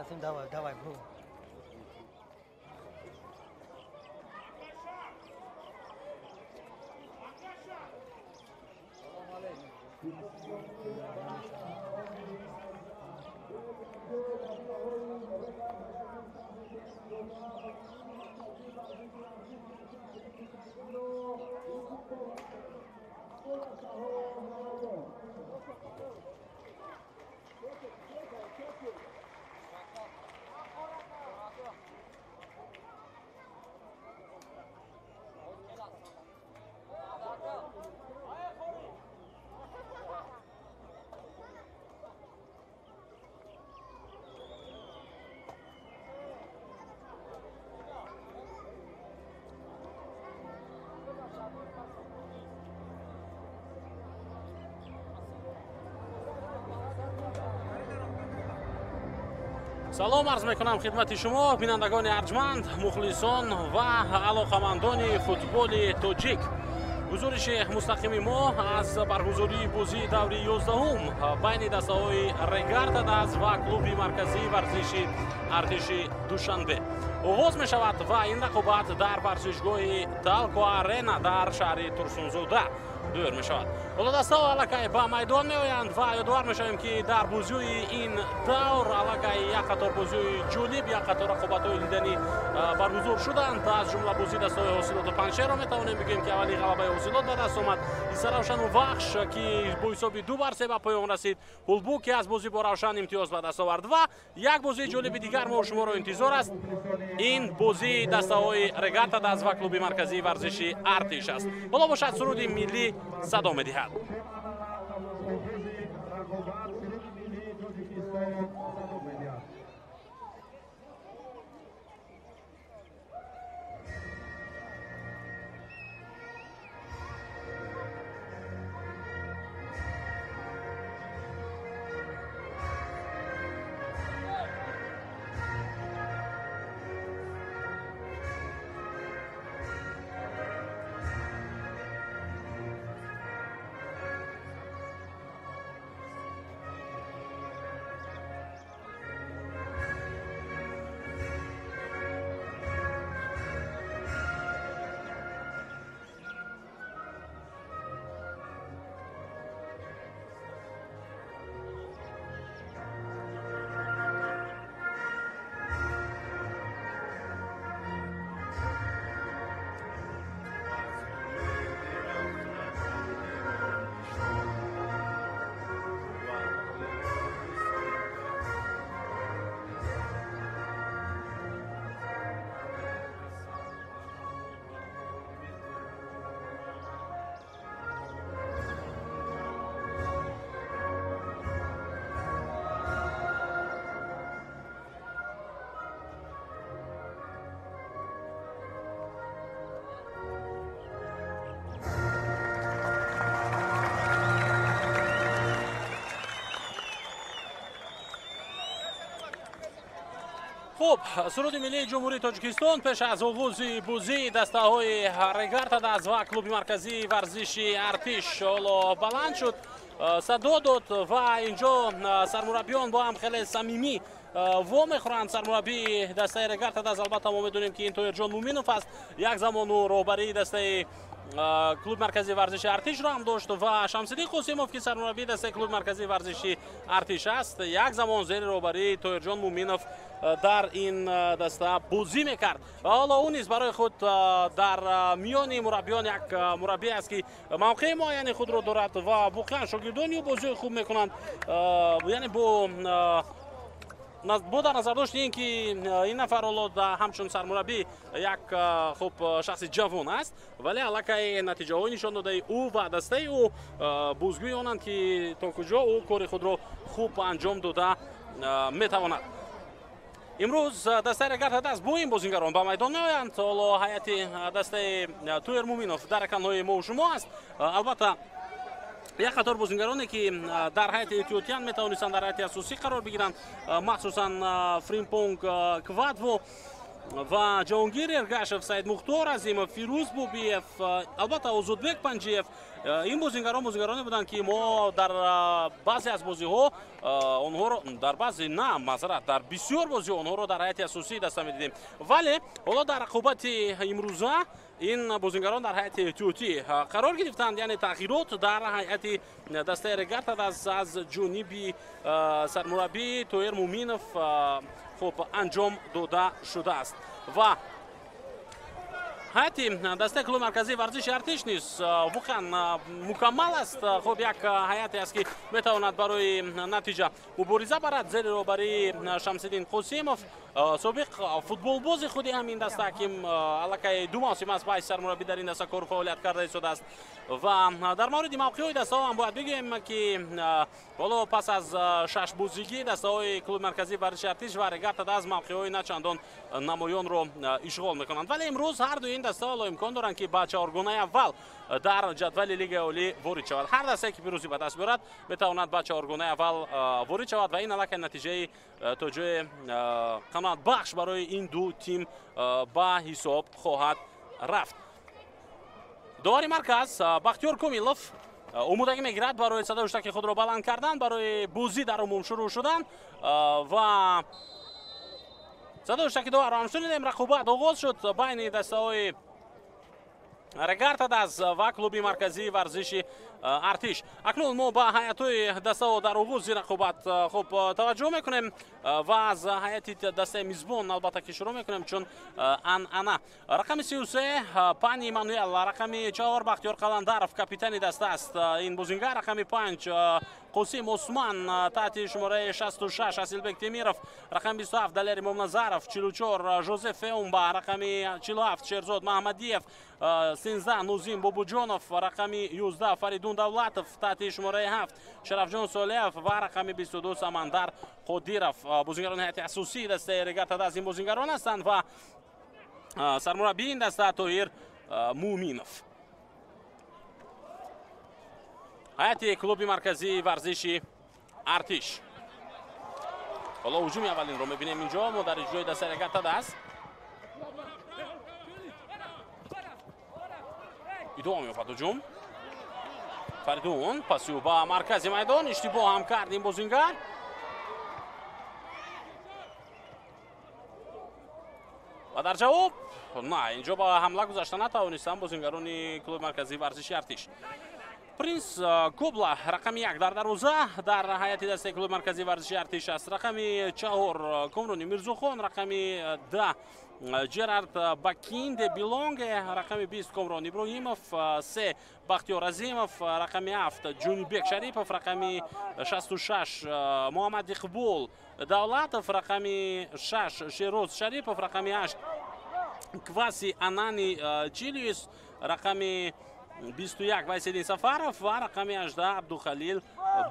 Касим, давай, давай, бро. Салом арз мекунам хидмати шумо, бинандагони арҷманд, мухлисон ва алоқамандони футболи тоҷик. Гузориши мустақими мо аз баргузории бозии даври 11-ум байни дастаҳои Регар-ТадАЗ ва клуби марказии варзиши Артиши Душанбе оғоз мешавад ва ин рақобат дар варзишгоҳи Талко Арена дар шаҳри Турсунзода доир мешавад. Ҳоло дастаҳо аллакай ба майдон меоянд ва ёдовар мешавем, ки дар бозиҳои ин давр аллакай як қатор бозиҳои ҷолиб, як қатор рақобатҳои диданӣ баргузор шуданд. Аз ҷумла бозии дастаҳои Ҳосилоту Панҷшерро метавонем бигӯем, ки аввалин ғалабаи Ҳосилот ба даст омад. Исаравшану Вахш, ки бо ҳисоби 2-3 ба поён расид. Ҳулбук, ки аз бозӣ бо Равшан имтиёз ба даст овард. Ва як бозии ҷолиби дигар мо шуморо интизор аст. Ин бозии дастаҳои Регар-ТадАЗ ва клуби марказии варзиши Артиш аст. Ҳоло бошад, суруди миллӣ садо медиҳад. Хуб, суруди миллии Ҷумҳурии Тоҷикистон пеш аз оғози бозии дастаҳои Регар-ТадАЗ ва клуби марказии варзиши Артиш ҳоло баланд шуд, садо дод ва инҷо сармураббиён бо ҳам хеле самимӣ во мехӯранд. Сармураббии дастаи Регар-ТадАЗ, албатта мо медонем, ки ин Тоирҷон Муминов аст. Як замон ӯ роҳбарии дастаи клуби марказии варзиши Артишро ҳам дошт ва Шамсиддин Қосимов, ки сармураббии дастаи клуби марказии варзиши Артиш аст, як замон зери роҳбарии Тоирҷон Муминов дар ин даста бозӣ мекард ва ҳоло ӯ низ барои худ дар миёни мураббиён як мураббӣ аст, ки мавқеи муайяни худро дорад ва воқеан шогирдони ӯ бозиҳои хуб мекунанд. Яъне бо дар назар дошти ин ки ин нафар ҳоло ҳамчун сармураббӣ як хуб шахси ҷавон аст, вале аллакай натиҷаҳои нишон додаи ӯ ва дастаи ӯ бозгӯи онанд, ки то куҷо ӯ кори худро хуб анҷом дода метавонад. Имрӯз дастаи Регар-ТадАЗ бо ин бозингарон ба майдон меоянд. Ҳоло ҳайати дастаи Тоир Муминов дар экранҳои мо шумо аст. Албатта як қатор бозингароне, ки дар ҳайати эҳтиётиян метавонистанд дар ҳайати асосӣ қарор бигиранд, махсусан Фримпонг Квадво ва Ҷаҳонгир Эргашев, Саидмухтор Азимов, Фирӯз Бобиев, албатта Озодбек Панҷиев. Ин бозингарон бозингароне буданд, ки мо дар баъзе аз бозиҳо онҳоро, дар баъзе на, маъзарат, дар бисёр бозиҳо онҳоро дар ҳайати асосии даста медидем. Вале ҳоло дар рақобати имрӯза ин бозингарон дар ҳайати эҳтиётӣ қарор гирифтанд, яъне тағйирот дар ҳайати дастаи Регар-ТадАЗ аз ҷониби сармураббӣ Тоир Муминов хуб анҷом дода шудааст. Ва ҳайати дастаи клуби марказии варзиши Артиш низ воқеан мукаммал аст. Хуб, як ҳайате аст, ки метавонад барои натиҷа мубориза барад зери роҳбарии Шамсиддин Қосимов, собиқ футболбози худи ҳамин даста, ки аллакай 2 мавсим аст ба ҳайси сармураббӣ дар ин даста кору фаъолият карда истодааст. Ва дар мавриди мавқеъҳои дастаҳо ҳам бояд бигӯем, ки ҳоло пас аз 6 бозигӣ дастаҳои клуби марказии варзиши Артиш ва Регар-ТадАЗ мавқеъҳои начандон намоёнро ишғол мекунанд. Вале имрӯз ҳар дуи ин дастаҳо ҳоло имкон доранд, ки ба чаҳоргонаи аввал дар ҷадвали Лигаи Олӣ ворид шавад. Ҳар дастае, ки пирӯзӣ ба даст биёрад, метавонад ба чаҳоргонаи аввал ворид шавад ва ин аллакай натиҷаи то ҷое қаноатбахш барои ин ду тим ба ҳисоб хоҳад рафт. Довари марказ Бахтиёр Комилов омодагӣ мегирад барои садои ҳуштаки худро баланд кардан, барои бозӣ дар умум шурӯъ шудан ва садои ҳуштаки доварро ҳам шунидем. Рақобат оғоз шуд байни дастаҳои Регар-ТадАЗ ва клуби марказии варзиши Артиш. Акнун мо ба ҳайатҳои дастаҳо дар оғози рақобат хуб таваҷҷӯҳ мекунем ва аз ҳайати дастаи мизбон албатта ки шурӯъ мекунем, чун анъана. Рақами 33 Пани Мануэл, рақами 4 Бахтиёр Қаландаров, капитани даста аст ин бозингар, рақами 5 Қосим Осман, таҳти шумораи 66 Асилбек Темиров, рақами 27 Далер Имомназаров, 44 Жозеф Феумба, рақами 47 Шерзод Маҳмадиев, 13 Нузим Бобуҷонов, рақами 11 Фаридун Давлатов, таҳти шумораи 7 Шарафҷон Солиев ва рақами 22 Самандар Қодиров. Бозингарони ҳайати асосии дастаи Регар-ТадАЗ ин бозингарон ҳастанд ва сармураббии ин даста Тоҳир Муминов. Ҳайати клуби марказии варзиши Артиш. Ҳоло ҳуҷуми аввалинро мебинем инҷо мо дар иҷрои дастаи Регар-ТадАЗ. Идома меёбад ҳуҷум. Фаридун пасиу ба маркази майдон, иштибоҳ ҳам кард ин бозингар. Ва дар ҷавоб на, инҷо ба ҳамла гузашта натавонистанд бозингарони клуби марказии варзиши Артиш. Принс Кобла рақами 1 дар дарвоза дар ҳайати дастаи клуби марказии варзиши Артиш аст. Рақами 4 Комрони Мирзохон, рақами 10 Джерард Бакинде Билонге, рақами 20 Комрон Иброҳимов, 3 Бахтиёр Азимов, рақами 7 Ҷунибек Шарипов, рақами 66 Муҳаммад Иқбол Давлатов, рақами 6 Шероз Шарипов, рақами 8 Кваси Анани Чилиус, рақами 21 Вайсиддин Сафаров ва рақами 18 Абдухалил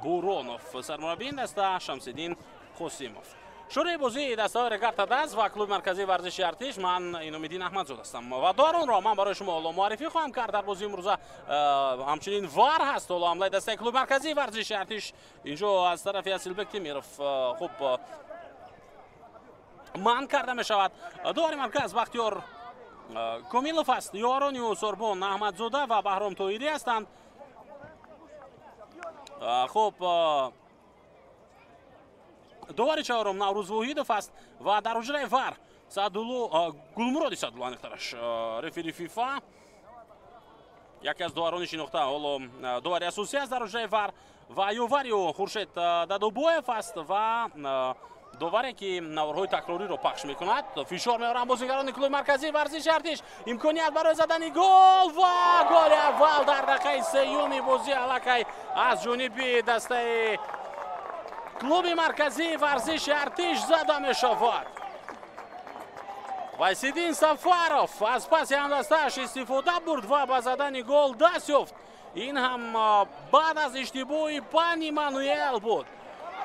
Буронов. Сармураббии даста Шамсиддин Қосимов. Шурӯи бозии дастаҳои Регар-ТадАЗ ва клуби марказии варзиши Артиш. Ман Иномиддин Аҳмадзод ҳастам ва доваронро ман барои шумо ҳоло муаррифӣ хоҳам кард. Дар бозии имрӯза ҳамчунин вар ҳаст. Ҳоло ҳамлаи дастаи клуби марказии варзиши Артиш инҷо аз тарафи Асилбек Темиров хуб манъ карда мешавад. Довари марказ Бахтиёр Комилов аст. Ёварони ӯ Сорбон Аҳмадзода ва Баҳром Тоҳирӣ ҳастанд. Хуб, довари чаҳорум Наврӯз Воҳидов аст ва дар ҳуҷраи вар Саъдулло Гулмуроди Саъдулло аниқтараш, рефери ФИФА, яке аз доварони шинохта, ҳоло довари асосӣ аст дар ҳуҷраи вар ва ёвари ӯ Хуршед Дадобоев аст ва доваре, ки наворҳои такрориро пахш мекунад. Фишор меоранд бозингарони клуби марказии варзиши Артиш. Имконият барои задани гол ва голи аввал дар дақиқаи сеюми бозӣ аллакай аз ҷониби дастаи клуби марказии варзиши Артиш зада мешавад. Вайсиддин Сафаров аз паси ҳамдастааш истифода бурд ва ба задани гол даст ёфт. Ин ҳам баъд аз иштибоҳи Пани Мануэл буд.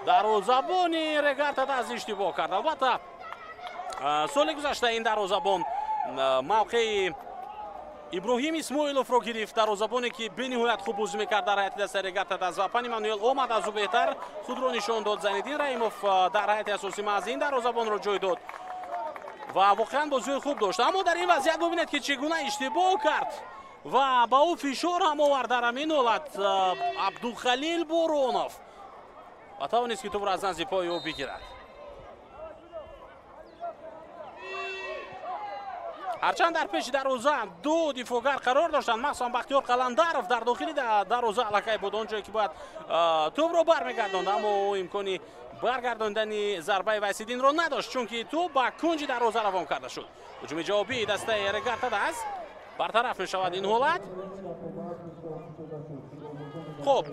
Дарвозабони Регар-ТадАЗ иштибоҳ кард. Албатта, соли гузашта ин дарвозабон мавқеи Иброҳим Исмоиловро гирифт, дарвозабоне, ки бениҳоят хуб бозӣ мекард дар ҳайати дастаи Регар-ТадАЗ ва Пани Мануэл омад, аз ӯ беҳтар худро нишон дод. Зайниддин Раҳимов дар ҳайати асосӣ маҳз ин дарвозабонро ҷой дод Ва воқеан бозиҳои хуб дошт, аммо дар ин вазъият бубинед, ки чӣ гуна иштибоҳ кард ва ба ӯ фишор ҳам овард дар ҳамин ҳолат Абдухалил Боронов ва тавонист, ки тӯбро аз назди пои ӯ бигирад. Ҳарчанд дар пеши дарвоза ду дифоъгар қарор доштанд, махсусан Бахтиёр Қаландаров дар дохили дарвоза аллакай буд, он ҷое ки бояд тӯбро бармегардонд, аммо ӯ имкони баргардондани зарбаи Вайсиддинро надошт, чунки тӯб ба кунҷи дарвоза равон карда шуд. Ҳуҷуми ҷавобии дастаи Регар-ТадАЗ бартараф мешавад ин ҳолат. Хуб,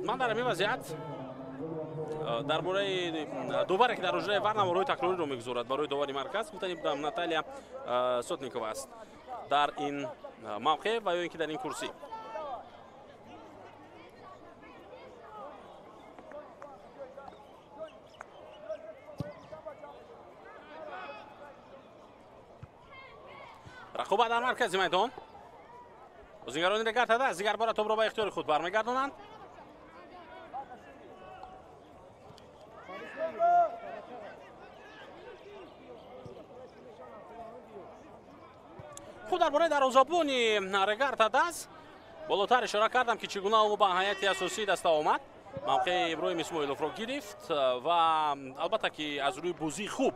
ман дар ҳамин вазъият дар бораи доваре, ки дар ҳуҷраи ВАР наворҳои такрориро мегузорад барои довари марказ, гуфтани будам, Наталия Сотникова аст дар ин мавқеъ ва ё ин ки дар ин курсӣ. Рақобат дар маркази майдон. Бозигарони Регар-ТадАЗ дигар бора тӯбро ба ихтиёри худ бармегардонанд. Худ дар бораи дарвозабони Регар-ТадАЗ болотар ишора кардам, ки чӣ гуна ӯ ба ҳайати асосии даста омад. Мавқеи Иброҳим Исмоиловро гирифт ва албатта ки аз рӯи бозии хуб,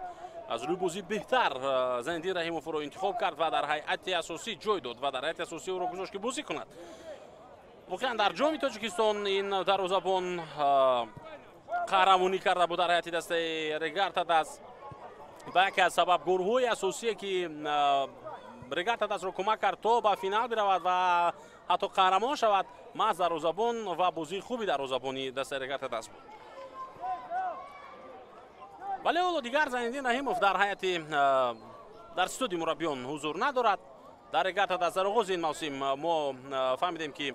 аз рӯи бозии беҳтар Зайниддин Раҳимовро интихоб кард ва дар ҳайати асосӣ ҷой дод ва дар ҳайати асосӣ ӯро гузошт, ки бозӣ кунад. Воқеан дар ҷоми Тоҷикистон ин дарвозабон қаҳрамонӣ карда буд дар ҳайати дастаи Регар-ТадАЗ ва яке аз сабабгорҳои асосие, ки Регар-ТадАЗро кӯмак кард то ба финал биравад ва ҳатто қаҳрамон шавад, маҳз дарвозабон ва бозии хуби дарвозабони дастаи Регар-ТадАЗ буд. Вале ҳоло дигар Зайниддин Раҳимов дар ҳайати дар студии мураббиён ҳузур надорад. Дар Регар-ТадАЗ дар оғози ин мавсим мо фаҳмидем, ки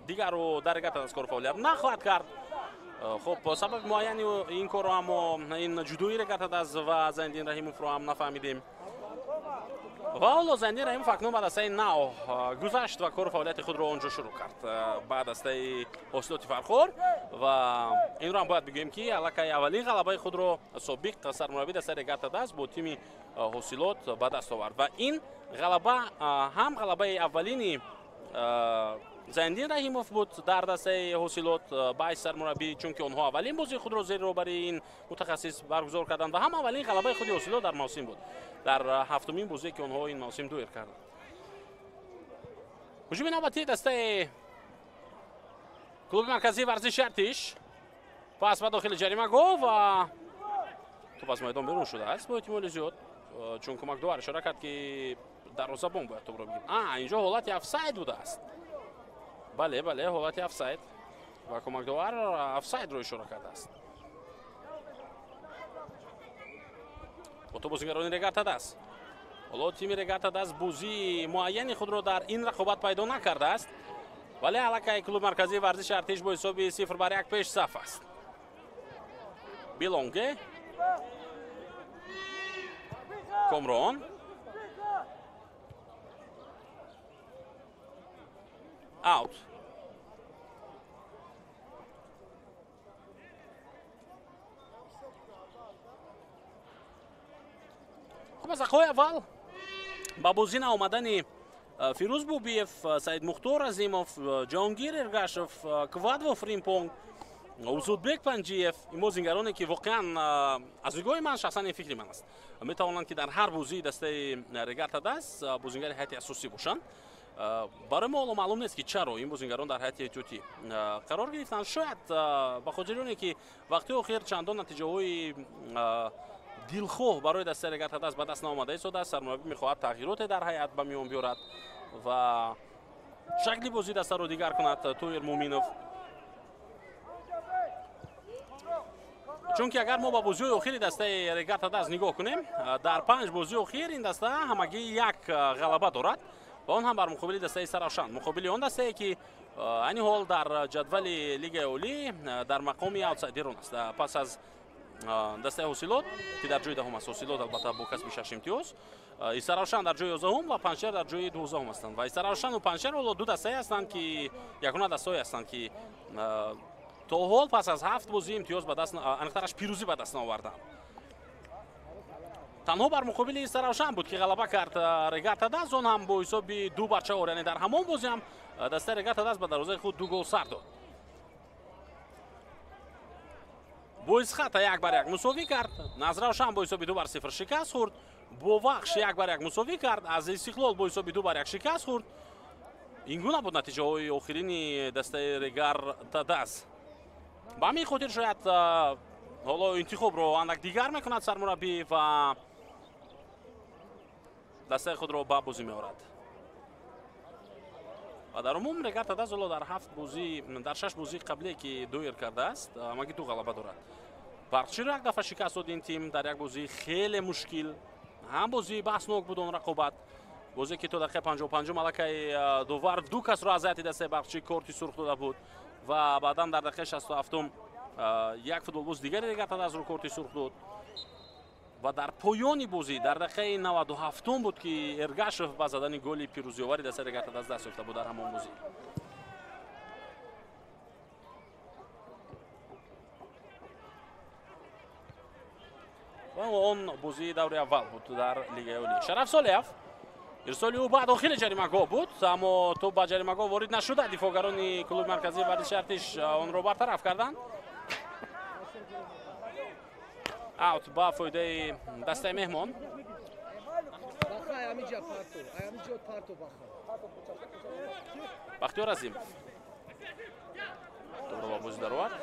дигар ӯ дар Регар-ТадАЗ кору фаъолият нахоҳад кард. Хуб, сабаби муайяни ин корро ҳам мо, ин ҷудоии Регар-ТадАЗ ва Зайниддин Раҳимовро ҳам нафаҳмидем. Ва ҳоло Зайниддин Раҳимов акнун ба дастаи нав гузашт ва кору фаъолияти худро он ҷо шурӯъ кард, ба дастаи Ҳосилоти Фархор. Ва инро ҳам бояд бигӯем, ки аллакай аввалин ғалабаи худро собиқ сармураббии дастаи Регар-ТадАЗ бо тими Ҳосилот ба даст овард ва ин ғалаба ҳам ғалабаи аввалини Зайниддин Раҳимов буд дар дастаи Ҳосилот ба ҳайси сармураббӣ, чунки онҳо аввалин бозии худро зери роҳбарии ин мутахассис баргузор карданд ва ҳам аввалин ғалабаи худи Ҳосилот дар мавсим буд дар ҳафтумин бозие, ки онҳо ин мавсим доир карданд. Ҳуҷуми навбатии дастаи клуби марказии варзиши Артиш, пас ба дохили ҷаримагоҳ ва тӯб аз майдон берун шудааст бо эҳтимоли зиёд, чун кӯмакдовар ишора кард, ки дарвозабон бояд тӯбро бигирад. Инҷо ҳолати офсайд будааст. Бале, бале, ҳолати офсайд ва кӯмакдовар офсайдро ишора кардааст. Бо бозигарони Регар-ТадАЗ. Ҳоло тими Регар-ТадАЗ бозии муайяни худро дар ин рақобат пайдо накардааст, вале аллакай клуби марказии варзиши Артиш бо ҳисоби 0-1 пешсаф аст. Билонге, Комрон, аут. Хуб, аз дақиқаҳои аввал ба бозӣ наомадани Фирӯз Бубиев, Саид Мухтор Азимов, Ҷаҳонгир Эргашев, Квадво Фримпонг, Узудбек Панҷиев, ин бозингароне, ки воқеан аз нигоҳи ман, шахсан ин фикри ман аст, метавонанд, ки дар ҳар бозии дастаи Регар-ТадАЗ бозингари ҳайати асосӣ бошанд. Барои мо ҳоло маълум нест, ки чаро ин бозингарон дар ҳайати эҳтиётӣ қарор гирифтанд. Шояд ба хотири оне, ки вақти охир чандон натиҷаҳои дилхоҳ барои дастаи Регар-ТадАЗ ба даст наомада истодааст, сармураббӣ мехоҳад тағйироте дар ҳайат ба миён биёрад ва шакли бозии дастаро дигар кунад Тоир Муъминов. Чунки агар мо ба бозиҳои охири дастаи Регар-ТадАЗ нигоҳ кунем, дар 5 бозии охир ин даста ҳамагӣ як ғалаба дорад ва он ҳам бар муқобили дастаи Саравшан, муқобили он дастае, ки айни ҳол дар ҷадвали Лигаи Олӣ дар мақоми аутсайдерон аст, пас аз дастаи Ҳосилот, ки дар ҷои даҳум аст. Ҳосилот албатта бо касби 6 имтиёз, Истаравшан дар ҷои 11 ва Панҷшер дар ҷои 12 ҳастанд. Ва Истаравшану Панҷшер ҳоло ду дастае ҳастанд, ки ягона дастаҳое ҳастанд, ки то ҳол пас аз 7 бозӣ имтиёз ба даст, аниқтараш пирӯзӣ ба даст наоварданд. Танҳо бар муқобили Истаравшан буд, ки ғалаба кард Регар Тадаз, он ҳам бо ҳисоби 2-4, яъне дар ҳамон бозӣ ҳам дастаи Регар Тадаз ба дарвозаи худ 2 гол сар дод. Бо Исхата 1-1 мусовӣ кард. Назравшан бо ҳисоби 2-0 шикаст хӯрд. Бо Вахш 1-1 мусовӣ кард. Аз Истиқлол бо ҳисоби 2-1 шикаст хӯрд. Ин гуна буд натиҷаҳои охирини дастаи Регар Тадаз. Ба ҳамин хотир шояд ҳоло интихобро андак дигар мекунад сармураббӣ ва дастаи худро ба бозӣ меорад. Ва дар умум Регар Тадаз ҳоло дар 7 бозӣ, дар 6 бозии қаблие, ки доир кардааст, ҳамагӣ 2 ғалаба дорад. Барқчиро як дафъа шикаст дод ин тим дар як бозии хеле мушкил, ҳам бозии баҳснок буд он рақобат. Бозе ки то дақиқаи 55 аллакай довар 2 касро аз ҳайати дастаи Барқчӣ корти сурх дода буд ва баъдан дар дақиқаи 67 як футболбоз дигари Регар Тадазро корти сурх дод. Ва дар поёни бозӣ дар дақиқаи 97 буд, ки Эргашев ба задани голи пирӯзиовари дастаи Регар Тадаз даст ёфта буд дар ҳамон бозӣ. Ва он бозии даври аввал буд дар Лигаи Олӣ. Шараф Солиев ирсоли ӯ ба дохили ҷаримагоҳ буд, аммо тӯп ба ҷаримагоҳ ворид нашуда. Дифоъгарони клуби марказии варзиши Артиш онро бартараф карданд. Аут ба фоидаи дастаи меҳмон. Бахтиёр Азимов тӯпро ба бозӣ даровард.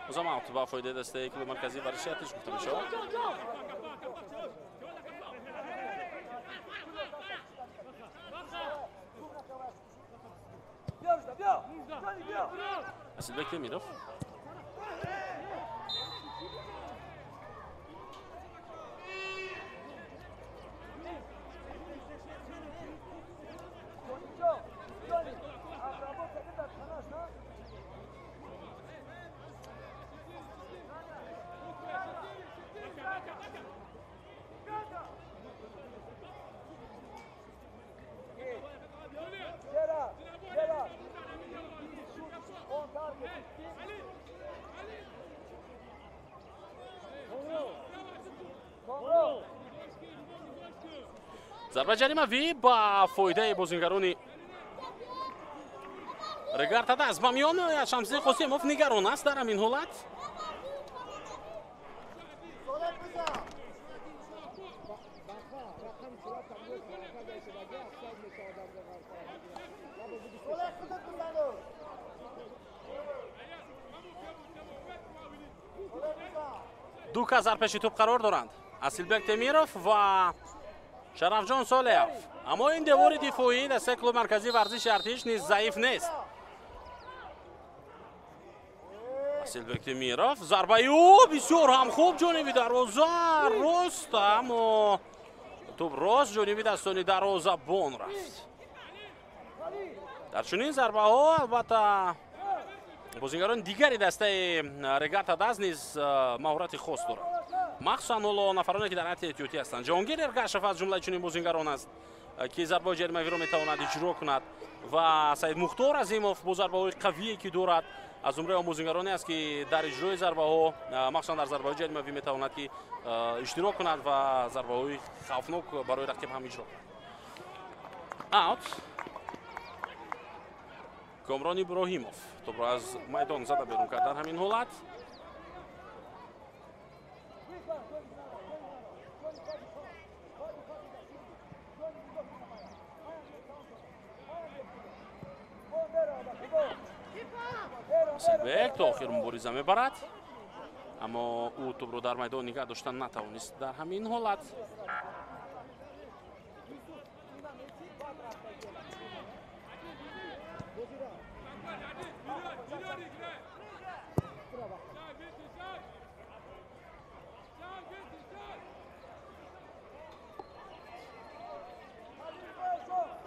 Бозам аут ба фоидаи дастаи клуби марказии варзиши Артиш гуфта мешавад. Асилбек Темиров. Зарба ҷаримавӣ ба фоидаи бозингарони Регар Тадаз. Ба миён меояд Шамсиддин Қосимов, нигарон аст дар ҳамин ҳолат. Ду кас дар пеши тӯп қарор доранд: Асилбек Темиров ва Шарафҷон Солиев. Аммо ин девори дифоӣ дастаи клуби марказии варзиши Артиш низ заиф нест. Асилбек Темиров, зарбаи ӯ бисёр ҳам хуб ҷониби дарвоза рост, аммо тӯп рост ҷониби дастони дарвозабон рафт. Дар чунин зарбаҳо албатта бозингарони дигари дастаи Регар Тадаз низ маҳорати хос доранд, махсусан ҳоло нафароне, ки дар ҳайати эҳтиётӣ ҳастанд. Ҷаҳонгир Эргашев аз ҷумлаи чунин бозингарон аст, ки зарбаҳои ҷаримавиро метавонад иҷро кунад ва Саид Мухтор Азимов бо зарбаҳои қавие, ки дорад, аз зумраи он бозингароне аст, ки дар иҷрои зарбаҳо, махсусан дар зарбаҳои ҷаримавӣ, метавонад ки иштирок кунад ва зарбаҳои хавфнок барои рақиб ҳам иҷро кунад. Аут. Комрон Иброҳимов тӯпро аз майдон зада берун кард дар ҳамин ҳолат. Асилбек то охир мубориза мебарад, аммо ӯ тӯпро дар майдон нигаҳ доштан натавонист дар ҳамин ҳолат.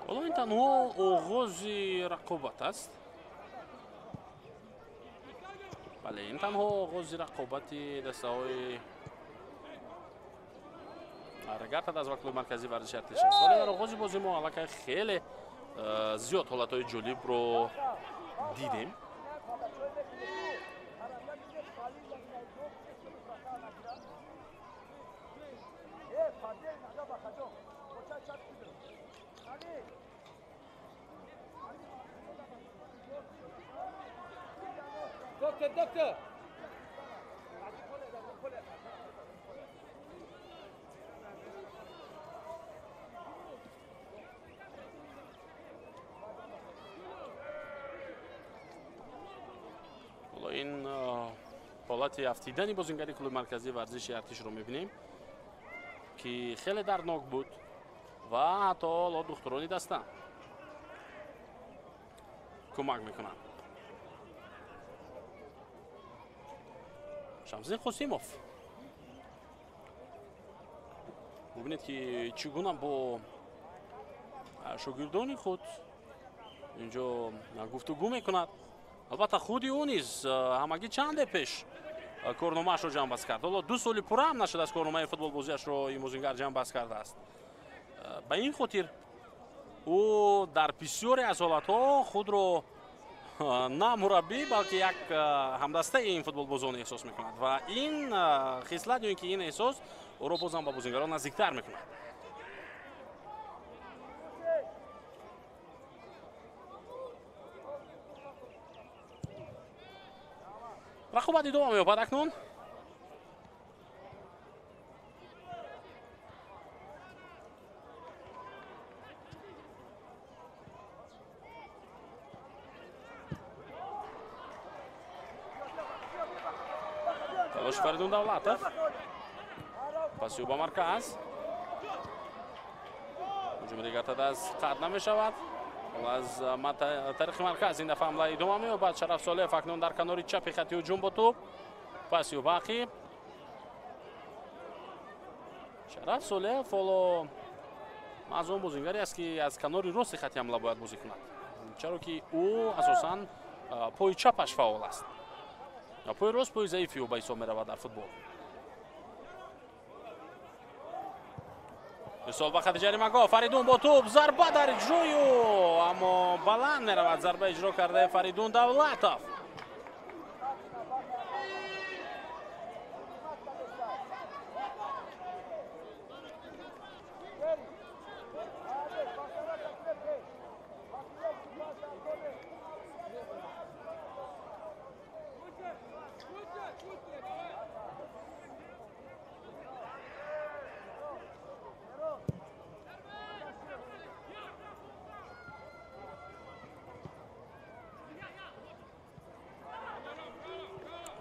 Ҳоло ин танҳо оғози рақобат аст. Бале, ин танҳо оғози рақобати дастаҳои Регар Тадаз ва клуби марказии варзиши Артиш аст. Вале дар оғози бозӣ мо аллакай хеле зиёд ҳолатҳои ҷолибро дидем. Доктор, доктор! Ин ҳолати афтидани бозингари клуби марказии варзиши Артишро мебинем, ки хеле дарднок буд ва ҳатто ҳоло духтурони даста кӯмак мекунанд. Шамсиддин Қосимов, бубинед, ки чӣ гуна бо шогирдони худ инҷо гуфтугӯ мекунад. Албатта, худи ӯ низ ҳамагӣ чанде пеш корномаашро ҷамъбаст кард. Ҳоло 2 соли пурра ҳам нашудааст, корномаи футболбозиашро ин бозингар ҷамъбаст кардааст. Ба ин хотир ӯ дар бисёре аз ҳолатҳо худро на мураббӣ, балки як ҳамдастаи ин футболбозон эҳсос мекунад ва ин хислат ё ин ки ин эҳсос ӯро бозам ба бозингарон наздиктар мекунад. Рақобат идома меёбад акнун. Талоши Фаридун Давлатов. Паси ӯ ба марказ. Ҳуҷуми дигар аз қатъ намешавад. Аз тариқи марказ ин дафъа ҳамла идома меёбад. Шараф Солеев акнун дар канори чапи хати ҳуҷум бо тӯб. Паси ӯ ба ақиб. Шараф Солеев ҳоло аз он бозингаре аст, ки аз канори рости хати ҳамла бояд бозӣ кунад, чаро ки ӯ асосан пои чапаш фаъол аст. Пои рост пои заифи ӯ ба ҳисоб меравад дар футбол. Ирсол ба хати ҷаримагоҳ. Фаридун бо тӯб, зарба дар иҷрою, аммо баланд меравад зарба иҷро кардаи Фаридун Давлатов.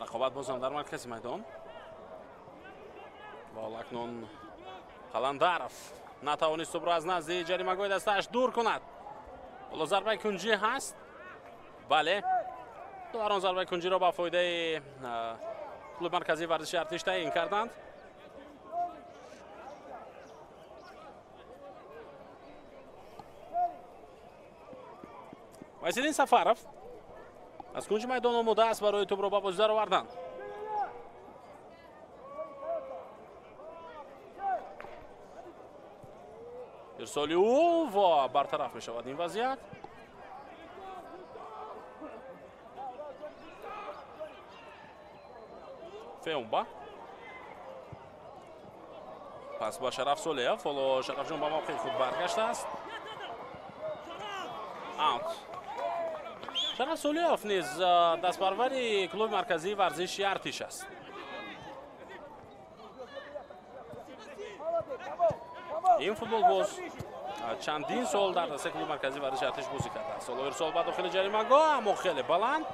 Рақобат бозам дар маркази майдон. Ва акнун Қаландаров натавонист тӯбро аз назди ҷаримагоҳи дастааш дур кунад. Ҳоло зарбаи кунҷӣ ҳаст. Бале, доварон зарбаи кунҷиро ба фоидаи клуби марказии варзиши Артиш таъин карданд. Василин Сафаров аз кунҷи майдон омода аст барои тӯбро ба бозӣ даровардан. Ирсоли ӯ ва бартараф мешавад ин вазъият. Феумба. Пас ба Шараф Солеев. Ҳоло Шарафҷон ба мавқеи худ баргаштааст. Аут. Шараф Солеев низ дастпарвари клуби марказии варзиши Артиш аст. Ин футболбоз чандин сол дар дастаи клуби марказии варзиши Артиш бозӣ кардааст. Ҳоло ирсол ба дохили ҷаримагоҳ, аммо хеле баланд,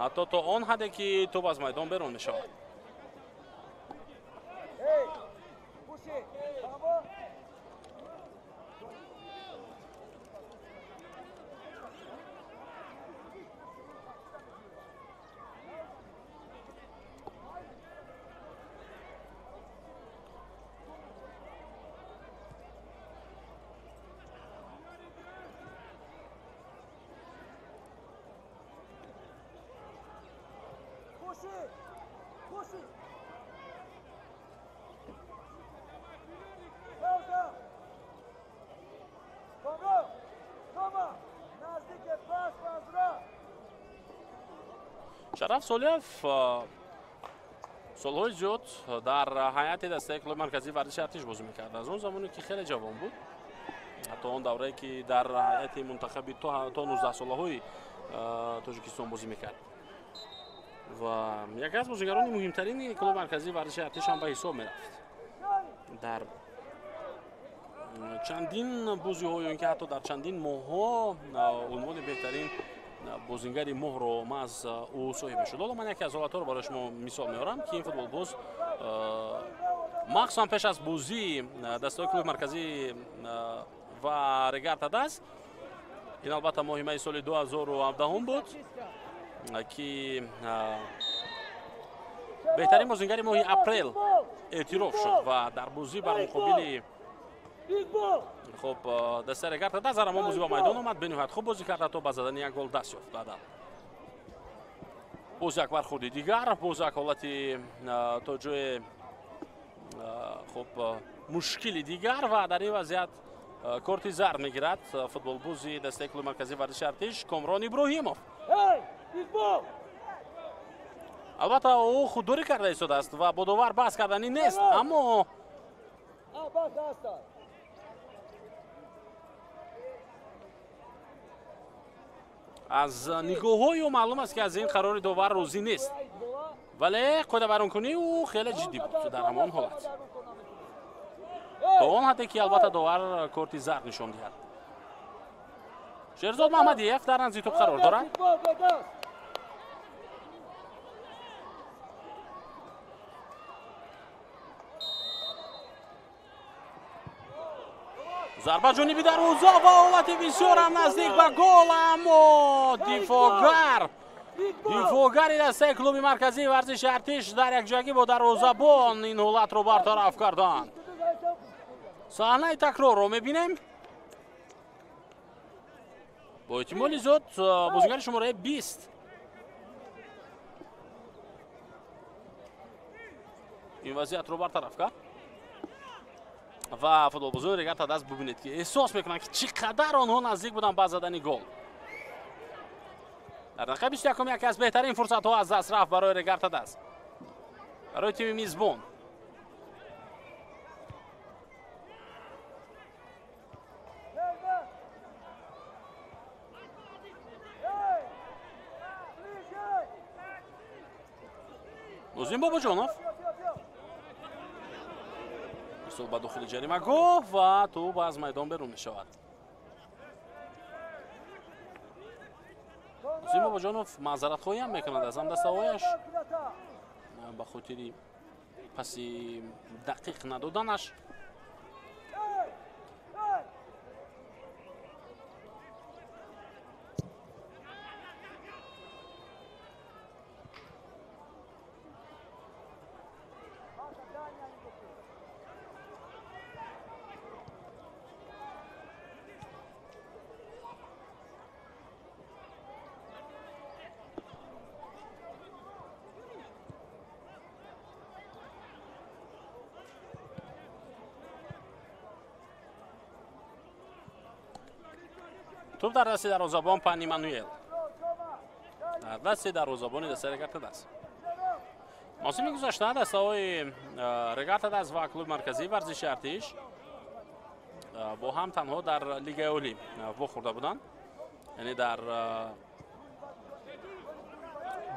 ҳатто то он ҳадде ки тӯб аз майдон берун мешавад. Шараф Солиев Солҳои зиёд дар ҳайати дастаи клуби марказии варзиши Артиш бозӣ мекард. Аз он замоне ки хеле ҷавон буд, ҳатто он даврае ки дар ҳайати мунтахаби то 19 солаҳои Тоҷикистон бозӣ мекард. Ва яке аз бозигарони муҳимтарини клуби марказии варзиши Артиш ҳам ба ҳисоб мерафт. Дар чандин бозиҳо ё ин ки ҳатто дар чандин моҳҳо унвони беҳтарин бозингари моҳро маҳз ӯ соҳиб мешуд. Ҳоло ман яке аз ҳолатҳоро барои шумо мисол меорам, ки ин футболбоз махсусан пеш аз бозии дастаҳои клуби марказӣ ва Регар-ТадАЗ, ин албатта моҳи майи соли 2017 буд, ки беҳтарин бозингари моҳи апрел эътироф шуд ва дар бозӣ бар муқобили хуб дастаи Регар-ТадАЗ дар ҳамон бозӣ ба майдон омад, бениҳоят хуб бозӣ кард, ҳатто ба задани як гол даст ёфт. Баъдан боз як бархӯрди дигар, боз як ҳолати то ҷое хуб мушкили дигар ва дар ин вазъият корти зард мегирад футболбози дастаи клуби марказии варзиши Артиш Комрон Иброҳимов. Албатта ӯ худдорӣ карда истодааст ва бо довар баҳс карданӣ нест, аммо аз нигоҳҳои ӯ маълум аст, ки аз ин қарори довар розӣ нест, вале қоидавайронкунии ӯ хеле ҷиддӣ буд дар ҳамон ҳолат, то он ҳадде ки албатта довар корти зард нишон диҳад. Шерзод Маҳмадиев дар назди тӯб қарор дорад. Зарба ҷониби дарвоза ва ҳолати бисёрам наздик ба гол, аммо дифоъгари дастаи клуби марказии варзиши Артиш дар якҷоягӣ бо дарвозабон ин ҳолатро бартараф карданд. Саҳнаи такрорро мебинем. Бо эҳтимоли зиёд бозигари шумораи 20 ин вазъиятро бартараф кард ва футболбозони Регар-ТадАЗ бубинед, ки эҳсос мекунанд, ки чӣ қадар онҳо наздик буданд ба задани гол. Дар дақиқаи 21 яке аз беҳтарин фурсатҳо аз даст рафт барои Регар-ТадАЗ, барои тими мизбон. Нозим Бобоҷонов ирсол ба дохили ҷаримагоҳ ва тӯб аз майдон берун мешавад. Нозим Бобоҷонов маъзаратхоҳиам мекунад аз ҳамдастаҳояш ба хотири паси дақиқ надоданаш. Тӯб дар дасти дарвозабон Пан Эммануэл, дар дасти дарвозабони дастаи Регар-ТадАЗ. Мавсими гузашта дастаҳои Регар-ТадАЗ ва клуби марказии варзиши Артиш бо ҳам танҳо дар Лигаи Олӣ вохӯрда буданд, яъне дар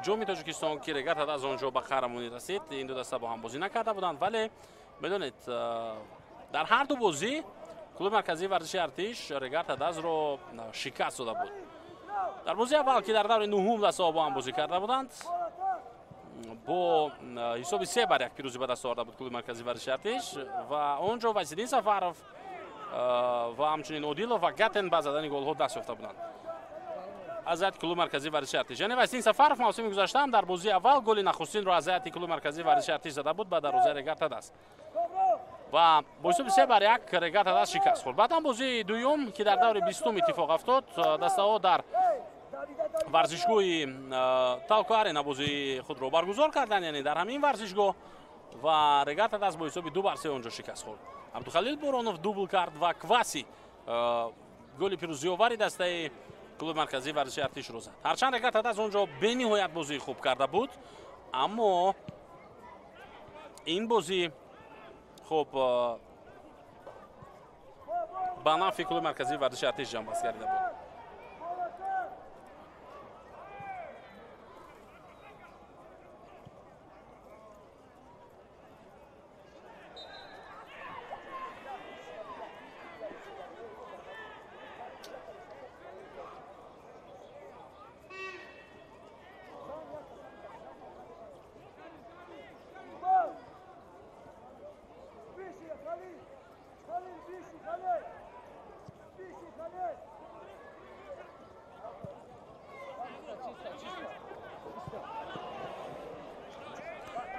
ҷоми Тоҷикистон, ки Регар-ТадАЗ он ҷо ба қаҳрамонӣ расид, ин ду даста бо ҳам бозӣ накарда буданд, вале медонед, дар ҳар ду бозӣ клуби марказии варзиши Артиш Регар-ТадАЗро шикаст дода буд. Дар бозии аввал, ки дар даври нуҳум дастаҳо бо ҳам бозӣ карда буданд, бо ҳисоби 3-1 пирӯзӣ ба даст оварда буд клуби марказии варзиши Артиш ва он ҷо Вайсиддин Сафаров ва ҳамчунин Одилов ва Гатен ба задани голҳо даст ёфта буданд аз ҳайати клуби марказии варзиши Артиш. Яъне Вайсиддин Сафаров мавсими гузашта ҳам дар бозии аввал голи нахустинро аз ҳайати клуби марказии варзиши Артиш зада буд ба дарвозаи Регар-ТадАЗ ва бо ҳисоби 3-1 Регар-ТадАЗ шикаст хӯрд. Баъдан бозии дуюм, ки дар даври 20 иттифоқ афтод, дастаҳо дар варзишгоҳи Талко Арена бозии худро баргузор карданд, яъне дар ҳамин варзишгоҳ, ва Регар-ТадАЗ бо ҳисоби 2-3 он ҷо шикаст хӯрд. Абдухалил Боронов дубл кард ва Кваси голи пирӯзиовари дастаи клуби марказии варзиши Артишро зад. Ҳарчанд Регар-ТадАЗ он ҷо бениҳоят бозии хуб карда буд, аммо Ин бозӣ хуб ба нафъи клуби марказии варзиши Артиш ҷамъбаст гардида буд.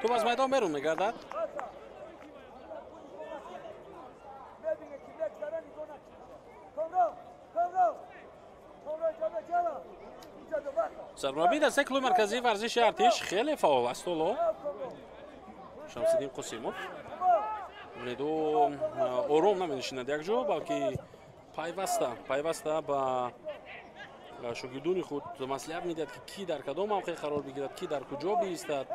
Тӯп аз майдон берун мегардад. Сармураббии дастаи клуби марказии варзиши Артиш хеле фаъол аст ҳоло. Шамсиддин Қосимов. Бибинед, ӯ ором наменишинад якҷо, балки пайваста ба шогирдони худ маслиҳат медиҳад, ки кӣ дар кадом мавқеъ қарор бигирад, кӣ дар куҷо биистад.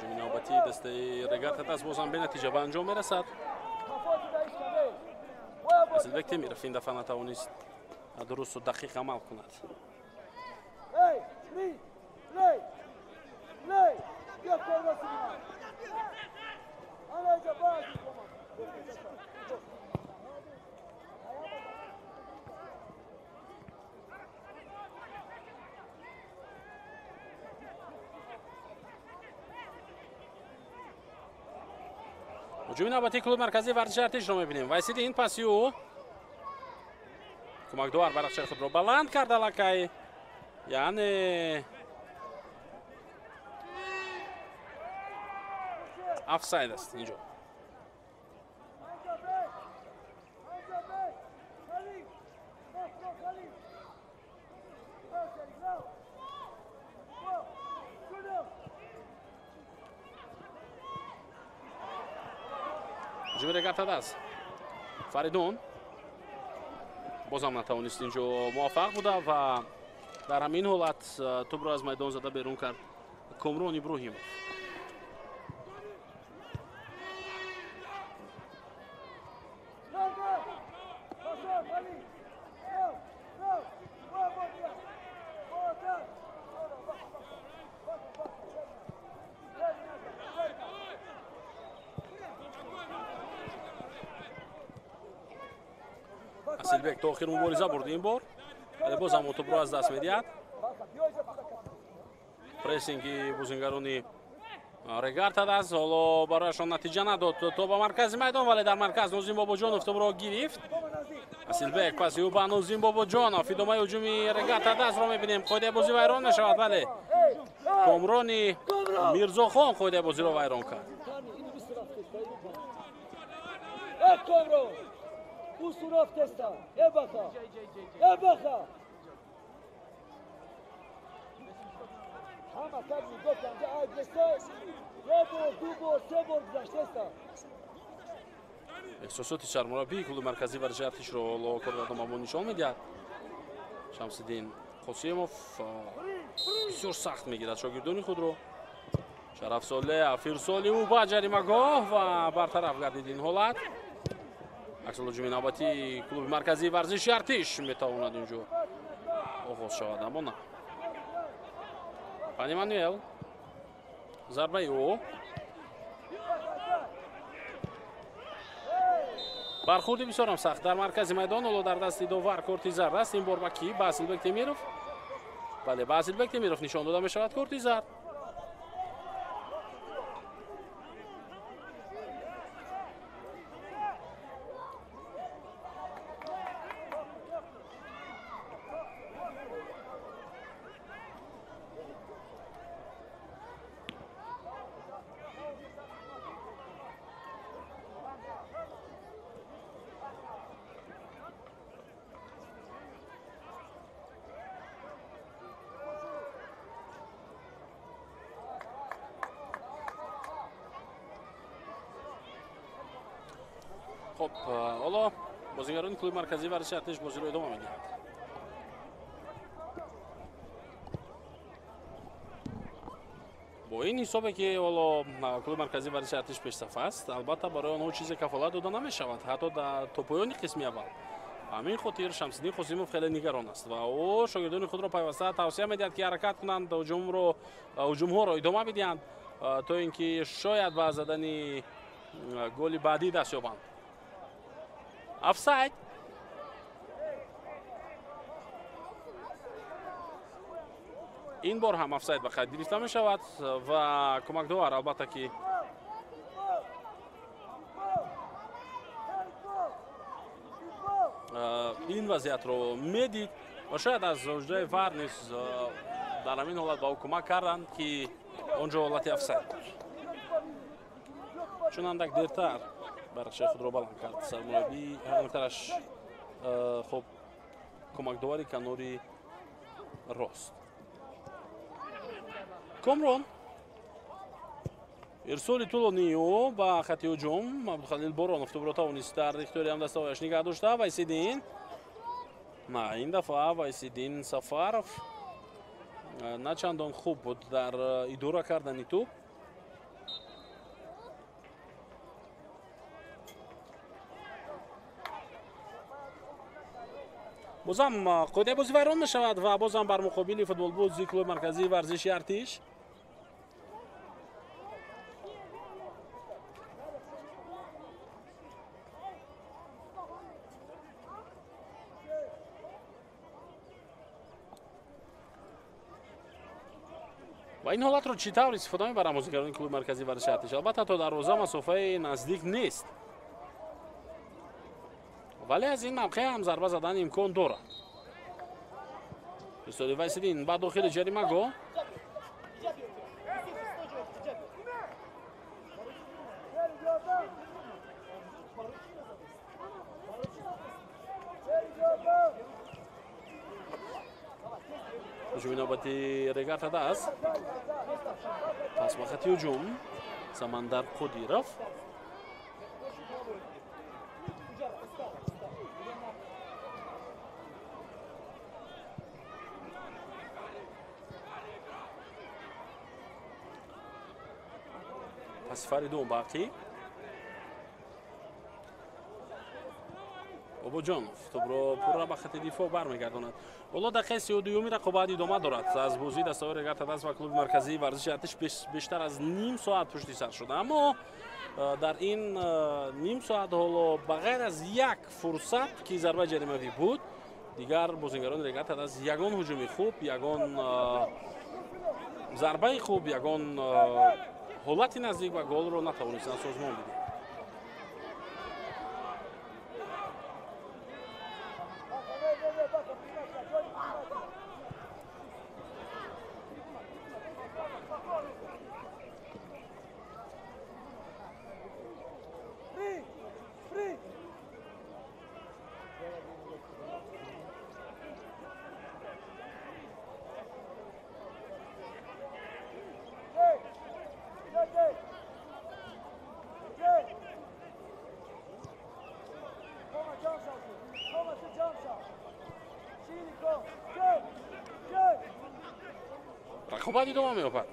Ҳуҷуми навбатии дастаи Регар-ТадАЗ бозам бенатиҷа ба анҷом мерасад. Асилбек Темиров ин дафъа натавонист дурусту дақиқ амал кунад. Ҳуҷуми навбатии клуби марказии варзиши Артишро мебинем. Вайсидин паси ӯ кӯмакдор барақчаи худро баланд кард аллакай, яъне офсайд аст инҷо. Ҳуҷуми Регар-ТадАЗ. Фаридун бозам натавонист инҷо муваффақ буда ва дар ҳамин ҳолат тӯбро аз майдон зада берун кард Комрон Иброҳимов. Асилбек то охир мубориза бурд ин бор, вале бозам тӯбро аз даст медиҳад. Прессинги бозингарони Регар-ТадАЗ ҳоло барояшон натиҷа надод. То ба маркази майдон, вале дар марказ Нозим Бобоҷонов тӯбро гирифт. Асилбек паси ӯ ба Нозим Бобоҷонов. Идомаи ҳуҷуми Регар-ТадАЗро мебинем. Қоидаи бозӣ вайрон мешавад, вале Комрони Мирзохон қоидаи бозиро вайрон кард. Эҳсосоти сармураббии клуби марказии варзиши Артишро ҳоло коргардон ба мо нишон медиҳад. Шамсиддин Қосимов бисёр сахт мегирад шогирдони худро. Шараф Солеҳ фирсоли ӯ ба ҷаримагоҳ ва бартараф гардид ин ҳолат. Аксал ҳуҷуми навбатии клуби марказии варзиши Артиш метавонад инҷо оғоз шавад, аммо на. Пани Мануэл, зарбаи ӯ, бархурди бисёрам сахт дар маркази майдон. Ҳоло дар дасти довар корти зард аст. Ин бор ба кӣ? Ба Асилбек Темиров. Бале, ба Асилбек Темиров нишон дода мешавад корти зард. Хуб, ҳоло бозигарони клуби марказии варзиши Артиш бозиро идома медиҳанд. Бо ин ҳисобе ки ҳоло клуби марказии варзиши Артиш пешсаф аст, албатта барои онҳо чизе кафолат дода намешавад, ҳатто то поёни қисми аввал. Ҳамин хотир Шамсиддин Қосимов хеле нигарон аст ва ӯ шогирдони худро пайваста тавсия медиҳад, ки ҳаракат кунанд, ҳуҷумҳоро идома бидиҳанд, то ин ки шояд ба задани голи баъдӣ даст ёбанд. Офсайд. Ин бор ҳам офсайд ба қайд гирифта мешавад ва кӯмакдовар албатта ки ин вазъиятро медид ва шояд аз ҳуҷраи ВАР низ дар ҳамин ҳолат ба ӯ кӯмак карданд, ки он ҷо ҳолати офсайд буд. Чун андак дертар барақшаи худро баланд кард сармураббӣ ҳамтараш, хуб, кӯмакдовари канори рост. Комрон ирсоли тӯлонии ӯ ба хати ҳуҷум. Абдухалил Боронов тӯбро тавонист дар ихтиёри ҳамдастаҳояш нигаҳ дошта. Вайсиддин, на, ин дафъа Вайсиддин Сафаров на чандон хуб буд дар идора кардани тӯб. Бозам қоидаи бозӣ вайрон мешавад ва бозам бар муқобили футболбози клуби марказии варзиши Артиш. Ва ин ҳолатро чӣ тавр истифода мебаранд бозигарони клуби марказии варзиши Артиш? Албатта то дарвоза масофаи наздик нест, вале аз ин мавқеъ ҳам зарба задан имкон дорад. Истоди Вайсиддин ба дохили ҷаримагоҳ. Ҳуҷуми навбати Регар ТадАЗ. Пас ба хати ҳуҷум Самандар Қодиров. Пас Фаридун Бақӣ. Бобоҷонов тӯбро пурра ба хати дифоъ бармегардонад. Ҳоло дақиқаи 32-юми рақобат идома дорад. Аз бозии дастаҳои Регар ТадАЗ ва клуби марказии варзиши Артиш бештар аз ним соат пушти сар шуда, аммо дар ин ним соат ҳоло ба ғайр аз як фурсат, ки зарбаи ҷаримавӣ буд, дигар бозингарони Регар ТадАЗ ягон ҳуҷуми хуб, ягон зарбаи хуб, ягон ҳолати наздик ба голро натавонистанд созмон бидиҳанд. Рақобат идома меёбад.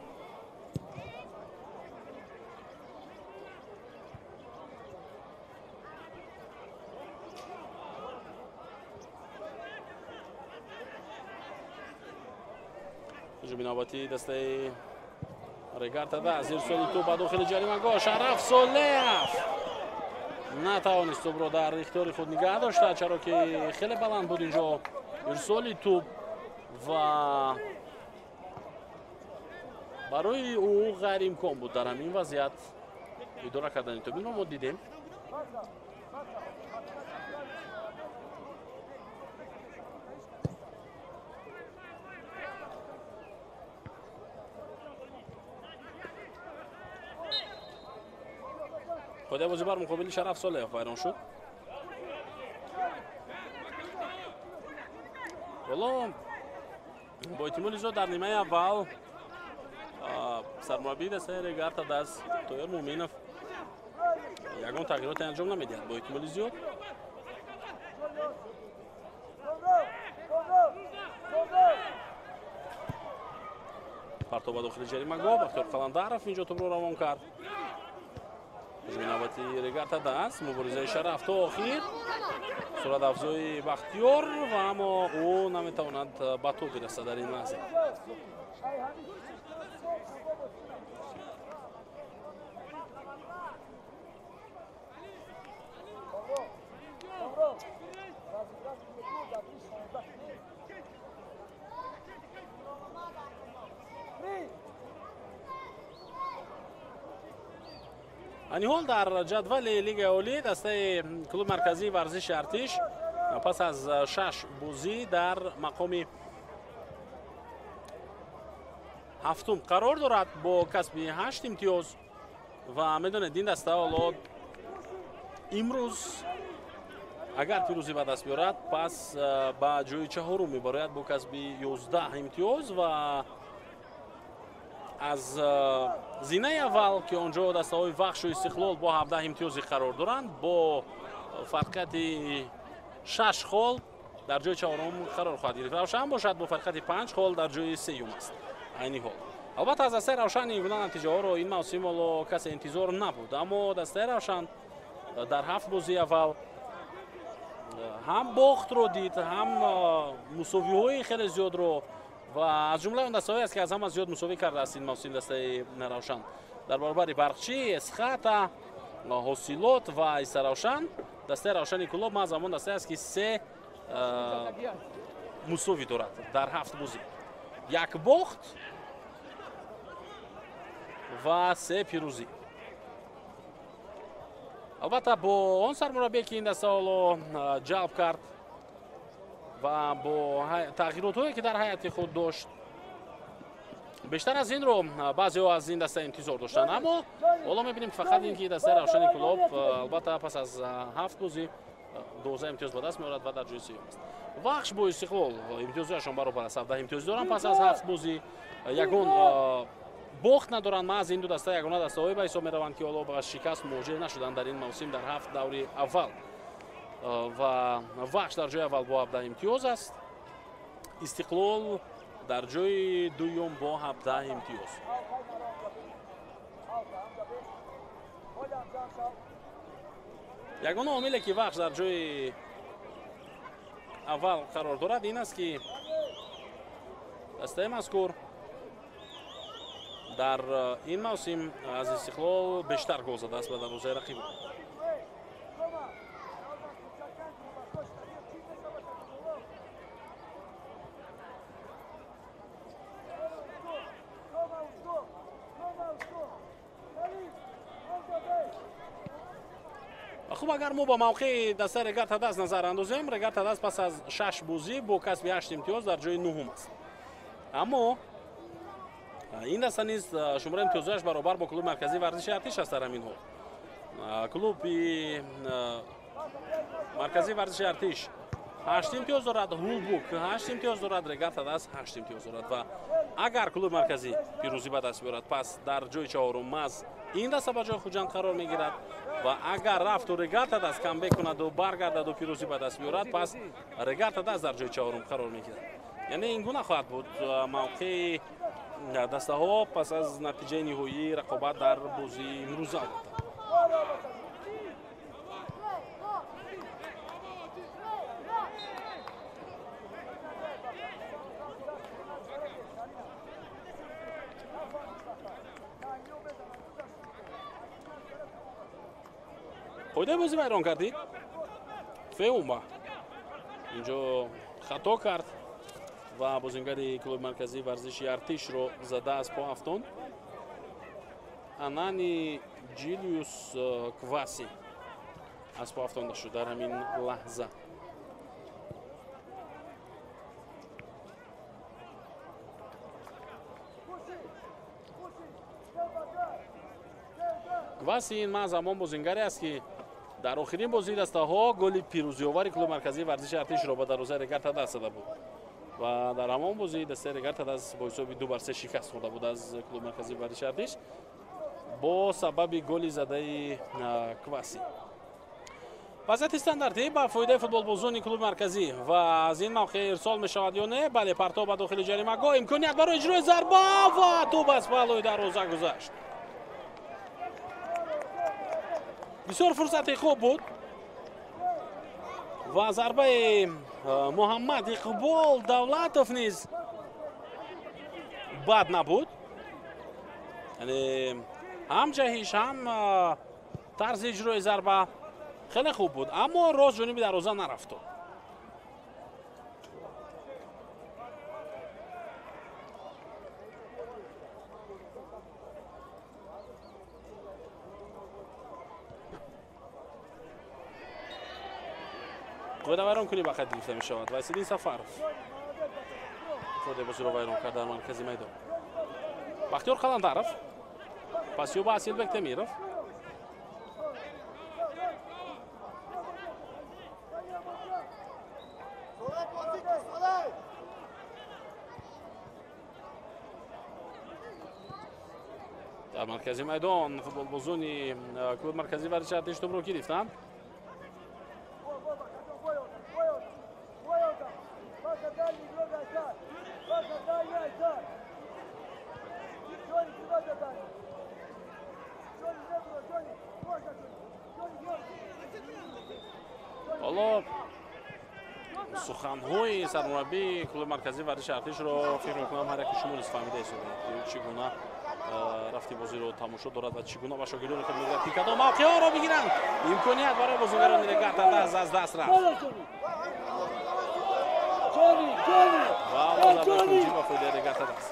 Ҳуҷуми навбатии дастаи Регар ТадАЗ. Ирсоли тӯб ба дохили ҷаримагоҳ. Шараф Солеев натавонист тӯбро дар ихтиёри худ нигаҳ дошта, чаро ки хеле баланд буд инҷо ирсоли тӯб ва барои ӯ ғайриимкон буд дар ҳамин вазъият идора кардани тӯб. Инро мо дидем. Қоидаи бозӣ бар муқобили Шараф Солеев вайрон шуд. Ҳоло бо эҳтимоли зиёд дар нимаи аввал сармураббии дастаи Регар ТадАЗ Тоир Муъминов Ягон тағйироте анҷом намедиҳад бо эҳтимоли зиёд. Партов ба дохили ҷаримагоҳ. Бахтиёр Қаландаров инҷо тӯбро равон кард. Ҳуҷуми навбати Регар ТадАЗ. Муборизаи шараф то охир. Сурат афзои Бахтиёр ва аммо ӯ наметавонад ба тӯб бирасад дар ин лаҳза. Айни ҳол дар ҷадвали Лигаи Олӣ дастаи клуби марказии варзиши Артиш пас аз 6 бозӣ дар мақоми ҳафтум қарор дорад бо касби 8 имтиёз ва медонед, ин даста ҳоло имрӯз агар пирӯзӣ ба даст биёрад, пас ба ҷои чаҳорум мебарояд бо касби 11 имтиёз ва аз зинаи аввал, ки он ҷо дастаҳои Вахшу Истиқлол бо 17 имтиёзе қарор доранд, бо фарқияти 6 хол дар ҷои чаҳорум қарор хоҳад гирифт. Равшан бошад бо фарқияти 5 хол дар ҷои сеюм аст айни ҳол. Албатта, аз дастаи Равшан ин гуна натиҷаҳоро ин мавсим ҳоло касе интизор набуд, аммо дастаи Равшан дар 7 бозии аввал ҳам бохтро дид, ҳам мусовиҳои хеле зиёдро ва аз ҷумлаи он дастаҳое аст, ки аз ҳама зиёд мусовӣ кардааст ин мавсим дастаи Равшан. Дар баробари Барқчӣ, Эсхата, Ҳосилот ва Истаравшан, дастаи Равшани Кӯлоб маҳз ҳамон дастае аст, ки 3 мусовӣ дорад дар 7 бозӣ, як бохт ва 3 пирӯзӣ. Албатта, бо он сармураббие, ки ин даста ҳоло ҷалб кард ва бо тағйиротҳое, ки дар ҳайати худ дошт, бештар аз инро баъзеҳо аз ин даста интизор доштанд, аммо ҳоло мебинем фақат ин ки дастаи Равшани Кӯлоб албатта пас аз 7 бозӣ 12 имтиёз ба даст меорад ва дар ҷои сеюм аст. Вахш бо Истиқлол имтиёзҳояшон баробар аст, 17 имтиёз доранд пас аз 7 бозӣ, ягон бохт надоранд. Маҳз ин ду даста ягона дастаҳое ба ҳисоб мераванд, ки ҳоло ба шикаст мувоҷеҳ нашуданд дар ин мавсим дар 7 даври аввал. Ва Вахш дар ҷои аввал бо 17 имтиёз аст, Истиқлол дар ҷои дуюм бо 17 имтиёз. Ягона омиле, ки Вахш дар ҷои аввал қарор дорад, ин аст, ки дастаи мазкур дар ин мавсим аз Истиқлол бештар гол задааст ба дарвозаи рақиб. Хуб, агар мо ба мавқеи дастаи Регар ТадАЗ назар андозем, Регар ТадАЗ пас аз 6 бозӣ бо касби 8 имтиёз дар ҷои нуҳум аст, аммо ин даста низ шумораи имтиёзҳояш баробар бо клуби марказии варзиши Артиш аст. Дар ҳамин ҳол клуби марказии варзиши Артиш 8 имтиёз дорад, Ҳулбук 8 имтиёз дорад, Регар ТадАЗ 8 имтиёз дорад ва агар клуби марказӣ пирӯзӣ ба даст биёрад, пас дар ҷои чаҳорум маҳз ин даста ба ҷои Хуҷанд қарор мегирад ва агар рафту Регар ТадАЗ камбек кунаду баргардаду пирӯзӣ ба даст биёрад, пас Регар ТадАЗ дар ҷои чаҳорум қарор мегирад. Яъне ин гуна хоҳад буд мавқеи дастаҳо пас аз натиҷаи ниҳоии рақобат дар бозии имрӯза. Қоидаи бозӣ вайрон кардид. Феумба инҷо хато кард ва бозингари клуби марказии варзиши Артишро зада аз по афтон. Анани Ҷилиус Кваси аз по афтонда шуд дар ҳамин лаҳза. Кваси ин маҳз ҳамон бозингаре аст, ки дар охирин бозии дастаҳо голи пирӯзиовари клуби марказии варзиши Артишро ба дарвозаи Регар ТадАЗ зада буд ва дар ҳамон бозӣ дастаи Регар ТадАЗ бо ҳисоби 2-3 шикаст хӯрда буд аз клуби марказии варзиши Артиш. Бо сабаби голи задаи Кваси. Вазъияти стандартӣ ба фоидаи футболбозони клуби марказӣ ва аз ин мавқеъ ирсол мешавад ё не? Бале, партов ба дохили ҷаримагоҳ, имконият барои иҷрои зарба ва тӯб аз паҳлӯи дарвоза гузашт. Бисёр фурсати хуб буд ва зарбаи Муҳаммад Иқбол Давлатов низ бад набуд. Яъне ҳам ҷаҳиш, ҳам тарзи иҷрои зарба хеле хуб буд, аммо рост ҷониби дарвоза нарафт. Қоида вайронкунӣ ба қайд гирифта мешавад. Вайсиддин Сафаров қоидаи бозиро вайрон кард дар маркази майдон. Бахтиёр Қаландаров пасёба Асилбек Темиров. Дар маркази майдон футболбозони клуби марказии варзиши артиш тӯбро гирифтанд. Ҳоло суханҳои сармураббии клуби марказии варзиши артишро фикр мекунам ҳар яки шумо низ фаҳмида истодаед, ки чӣ гуна рафти бозиро тамошо дорад ва чӣ гуна ба шогирдони худ мегӯяд, ки кадом мавқеъҳоро бигиранд. Имконият барои бозигарони Регар ТадАЗ аз даст рафт. Ва зарбаи кунҷӣ ба фоидаи Регар ТадАЗ.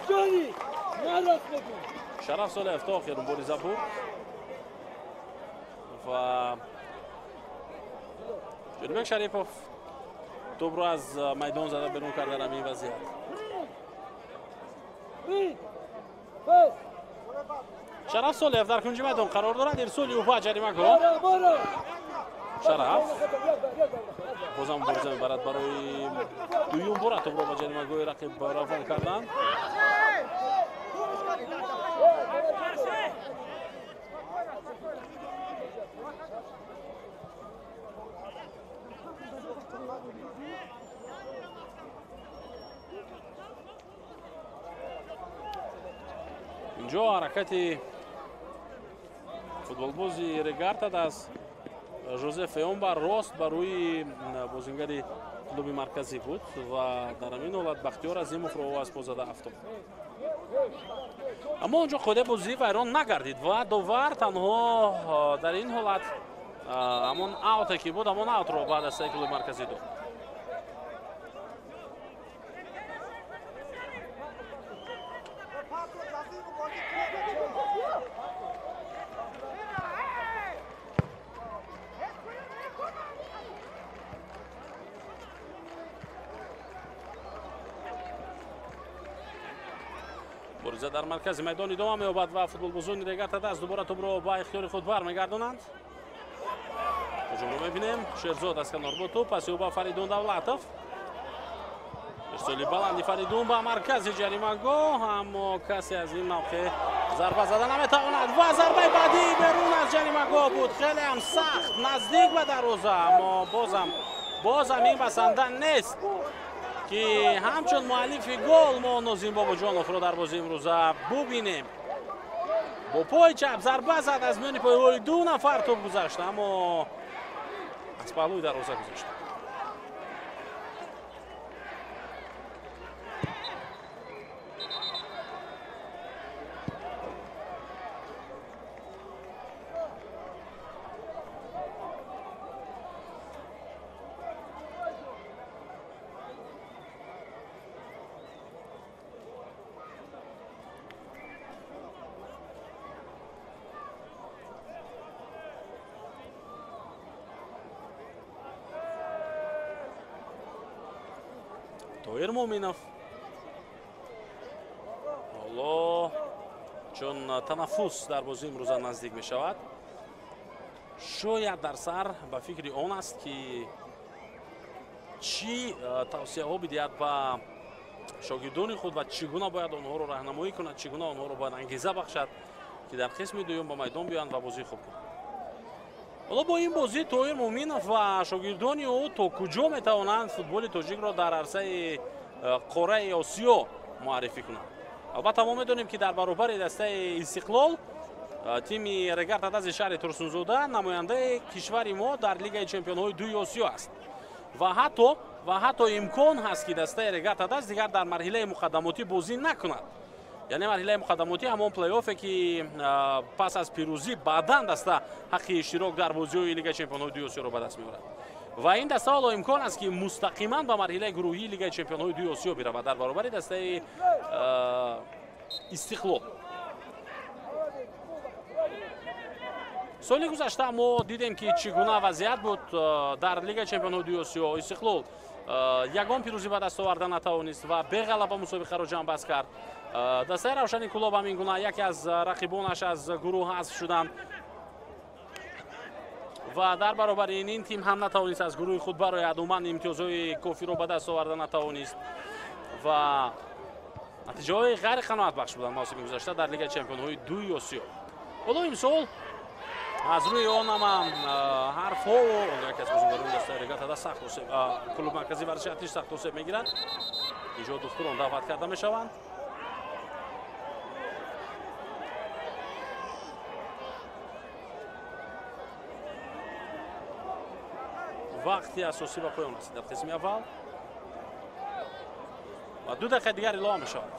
Шараф Солеев то охир мубориза бурд ва Ҷонибек Шарипов тӯбро аз майдон зада берун кард дар ҳамин вазъият. Шараф Солеев дар кунҷи майдон қарор дорад. Ирсоли ӯ ба ҷаримагоҳ. Шараф бозам мубориза мебарад барои дуюм бора тӯбро ба ҷаримагоҳи рақиб равон кардан. Инҷо ҳаракати футболбози Регар ТадАЗ Жозеф Эомба рост ба рӯи бозингари клуби марказӣ буд ва дар ҳамин ҳолат Бахтиёр Азимовро ӯ аз по зада афтод. Аммо онҷо қоидаи бозӣ вайрон нагардид ва довар танҳо дар ин ҳолат ҳамон ауте ки буд, ҳамон аутро ба дастаи клуби марказӣ дод. Мубориза дар маркази майдон идома меёбад ва футболбозони Регар ТадАЗ дубора тӯбро ба ихтиёри худ бармегардонанд. Ҳуҷумро мебинем. Шерзод аз канор бо тӯб, паси ӯ ба Фаридун Давлатов. Ирсоли баланди Фаридун ба маркази ҷаримагоҳ, аммо касе аз ин мавқеъ зарба зада наметавонад ва зарбаи баъдӣ берун аз ҷаримагоҳ буд. Хеле ҳам сахт, наздик ба дарвоза, аммо бозам ин басанда нест ки ҳамчун муаллифи гол мо Нозим Бобоҷоновро дар бозии имрӯза бубинем. Бо пои чап зарба зад, аз миёни пойҳои ду нафар тӯб гузашт, аммо аз паҳлӯи дарвоза гузашт. Тоир Муминов ҳоло чун танаффус дар бозии имрӯза наздик мешавад, шояд дар сар ба фикри он аст ки чӣ тавсияҳо бидиҳад ба шогирдони худ ва чӣ гуна бояд онҳоро раҳнамоӣ кунад, чӣ гуна онҳоро бояд ангеза бахшад ки дар қисми дуюм ба майдон биёянд ва бозии хуб кунанд. Ҳоло бо ин бозӣ Тоҳир Муъминов ва шогирдони ӯ то куҷо метавонанд футболи тоҷикро дар арсаи қораи Осиё муаррифӣ кунанд. Албатта мо медонем, ки дар баробари дастаи Истиқлол тими Регар Тадази шаҳри Турсунзода намояндаи кишвари мо дар Лигаи чемпионҳои дуи Осиё аст ва ҳатто имкон ҳаст, ки дастаи Регар Тадаз дигар дар марҳилаи муқаддамотӣ бозӣ накунад. Яъне марҳилаи муқаддамотӣ ҳамон плей-оффе, ки пас аз пирӯзӣ баъдан даста ҳаққи иштирок дар бозиҳои Лигаи чемпионҳои дуи Осиёро ба даст меорад. Ва ин даста ҳоло имкон аст, ки мустақиман ба марҳилаи гурӯҳии Лигаи чемпионҳои дуи Осиё биравад дар баробари дастаи Истиқлол. Соли гузашта мо дидем, ки чӣ гуна вазъият буд дар Лигаи чемпионҳои дуи Осиё. Истиқлол ягон пирӯзӣ ба даст оварда натавонист ва беғалаба мусобиқаро ҷамъбаст кард. Дастаи Равшани Кӯлоб ҳам ин гуна яке аз рақибонаш аз гурӯҳ ҳазф шуданд ва дар баробари ин тим ҳам натавонист аз гурӯҳи худ барояд. Умуман имтиёзҳои кофиро ба даст оварда натавонист ва натиҷаҳои ғайриқаноатбахш буданд мавсими гузашта дар Лигаи чемпионҳои дуи Осиё. Ҳоло имсол аз рӯи он ҳама ҳарфҳо яке аз бозигарони дастаи Регар Тадаз сахт осеб, клуби марказии варзиши Артиш сахт осеб мегирад. Инҷо духтурон даъват карда мешаванд. Вақти асосӣ ба поён расид дар қисми аввал ва 2 дақиқаи дигар илова мешавад.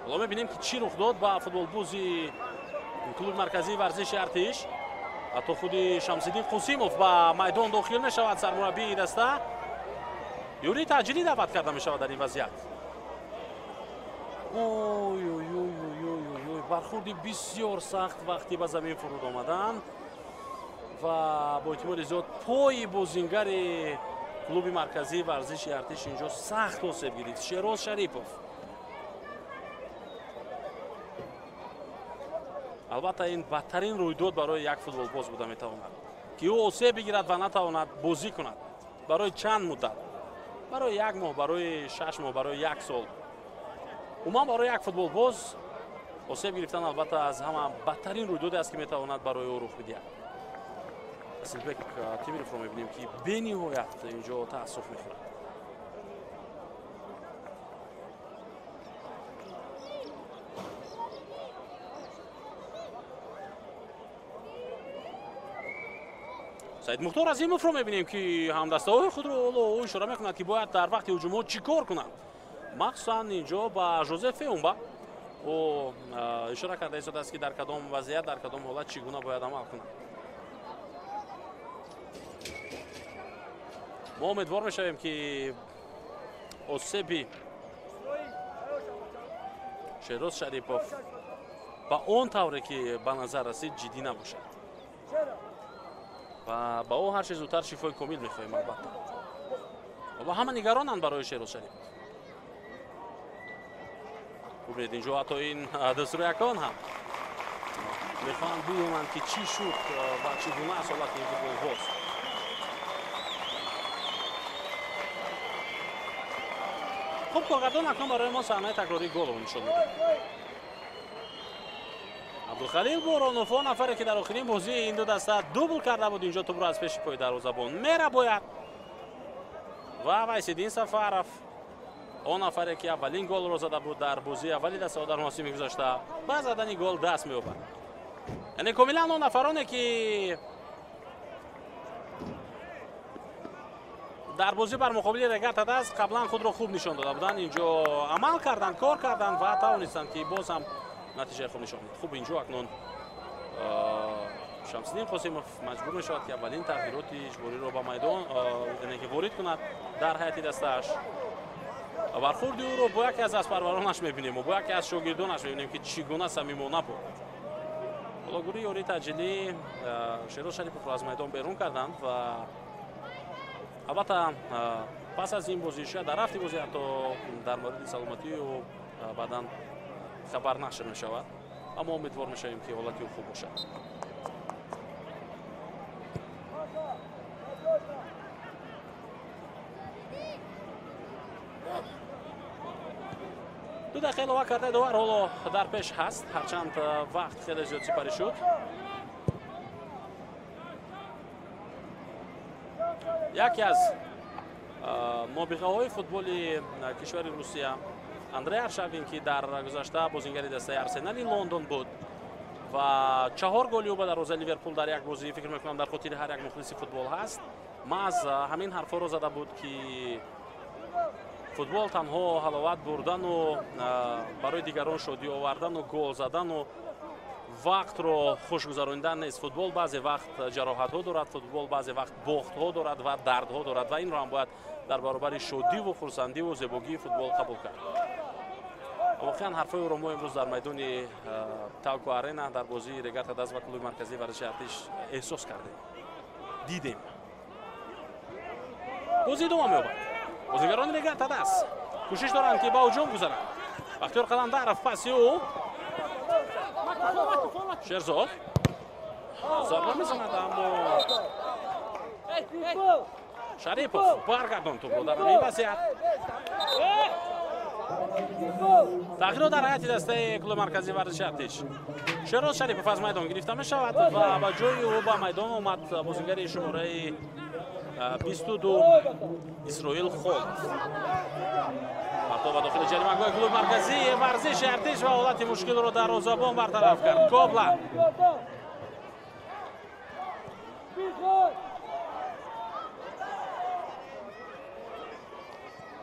Ҳоло мебинем, ки чӣ рух дод ба футболбози клуби марказии варзиши Артиш. Ҳатто худи Шамсиддин Қосимов ба майдон дохил мешавад, сармураббии даста. Юрий таъҷилӣ даъват карда мешавад дар ин вазъият. Ой ой ой ой ой ой, бархурди бисёр сахт вақти ба замин фуруд омадан ва бо эҳтимоли зиёд пои бозингари клуби марказии варзиши Артиш инҷо сахт осеб гирифт, Шероз Шарипов. Албатта ин бадтарин рӯйдод барои як футболбоз буда метавонад, ки ӯ осеб бигирад ва натавонад бозӣ кунад барои чанд муддат, барои як моҳ, барои 6 моҳ, барои як сол. Умуман барои як футболбоз осеб гирифтан албатта аз ҳама бадтарин рӯйдоде аст, ки метавонад барои ӯ рух бидиҳад. Асилбек Темировро мебинем, ки бениҳоят инҷо таассуф мехӯрад. Саид Мухтор Азимовро мебинем, ки ҳамдастаҳои худро ҳоло ӯ ишора мекунад, ки бояд дар вақти ҳуҷумҳо чӣ кор кунанд. Махсусан инҷо ба Жозе Феумба ӯ ишора карда истодааст, ки дар кадом вазъият, дар кадом ҳолат чӣ гуна бояд амал кунад. Мо умедвор мешавем, ки осеби Шероз Шарипов ба он тавре, ки ба назар расид, ҷиддӣ набошад ва ба ӯ ҳарчи зудтар шифои комил мехоҳем. Албатта ҳоло ҳама нигаронанд барои Шероз Шарипов. Бубинед, инҷо ҳатто ин дастурякон ҳам мехоҳанд бидонанд, ки чӣ шуд ва чӣ гуна аст ҳолати ин футболбоз. Хуб, коргардон акнун барои мо саҳнаи такрории голро нишон медиҳад. Абдулхалил Боронов, он нафаре, ки дар охирин бозии ин ду даста дубл карда буд, инҷо тӯбро аз пеши пои дарвозабон мерабояд. Ва Вайсиддин Сафаров, он нафаре, ки аввалин голро зада буд дар бозии аввали дастаҳо дар мавсими гузашта, ба задани гол даст меёбад. Яъне комилан он нафароне, ки дар бозӣ бар муқобили Регар Тадаз қаблан худро хуб нишон дода буданд, инҷо амал карданд, кор карданд ва тавонистанд, ки боз ҳам натиҷаи хуб нишон диҳанд. Хуб, инҷо акнун Шамсиддин Қосимов маҷбур мешавад, ки аввалин тағйироти иҷбориро ба майдон, яъне ки ворид кунад дар ҳайати дастааш. Бархурди ӯро бо яке аз аспарваронаш мебинем ва бо яке аз шогирдонаш мебинем, ки чӣ гуна самимона буд. Ҳоло гурӯҳи ёрии таъҷилӣ Шероз Шариповро аз майдон берун карданд ва албатта пас аз ин бозӣ, шояд дар рафти бозӣ ҳатто дар мавриди саломатии ӯ баъдан хабар нашр мешавад, аммо умедвор мешавем, ки ҳолати ӯ хуб бошад. 2 дақиқа илова кардаи довар ҳоло дар пеш ҳаст, ҳарчанд вақт хеле зиёд сипарӣ шуд. Яке аз нобиғаҳои футболи кишвари Русия Андрей Аршавин, ки дар гузашта бозингари дастаи Арсенали Лондон буд ва 4 голи ӯ ба дарвозаи Ливерпул дар як бозӣ, фикр мекунам, дар хотири ҳар як мухлиси футбол ҳаст. Маҳз ҳамин ҳарфҳоро зада буд, ки футбол танҳо ҳаловат бурдану барои дигарон шодӣ овардану гол задану вақтро хуш гузаронидан нест. Футбол баъзе вақт ҷароҳатҳо дорад, футбол баъзе вақт бохтҳо дорад ва дардҳо дорад ва инро ҳам бояд дар баробари шодиву хурсандиву зебогии футбол қабул кард. Воқеан ҳарфҳои ӯро мо имрӯз дар майдони Талко Арена дар бозии Регар ТадАЗ ва клуби марказии варзиши Артиш эҳсос кардем, дидем. Бозӣ идома меёбад. Бозигарони Регар ТадАЗ кӯшиш доранд, ки ба ҳуҷум гузаранд. Бахтиёр Қаландаров, паси ӯ, Шерзод зарба мезанад, аммо Шарипов баргардон тӯбро дар ҳамин вазъият. Тағйирот дар ҳайати дастаи клуби марказии варзиши Артиш. Шерроз Шарипов аз майдон гирифта мешавад ва ба ҷои ӯ ба майдон омад бозингари шумораи 22 Исроил Холов. Партов ба дохили ҷаримагоҳи клуби марказии варзиши Артиш ва ҳолати мушкилро дарвозабон бартараф кард. Кобла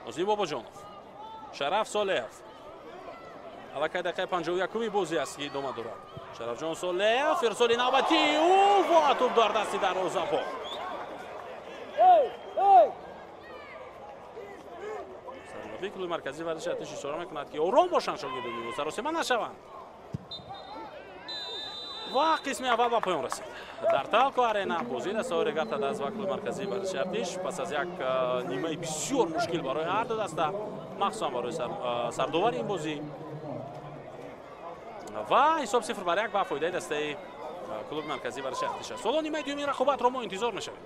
Нозим Бобоҷонов, Шараф Солеҳов. Аллакай дақиқаи 51-уми бозӣ аст, ки идома дорад. Шарафҷон Солеҳов, ирсоли навбатии ӯ ва тӯб дар дасти дарвозабон. Сармураббии клуби марказии варзиши Артиш ишора мекунад, ки ором бошанд шогирдони ӯ, саросема нашаванд. Ва қисми аввал ба поён расид. Дар Талко Арена бозии дастаҳои Регар ТадАЗ ва клуби марказии варзиши Артиш пас аз як нимаи бисёр мушкил барои ҳар ду даста, махсусан барои сардовари ин бозӣ, ва ҳисоб 0-1 ба фоидаи дастаи клуби марказии варзиши Артиш аст. Ҳоло нимаи дуюми рақобатро мо интизор мешавем.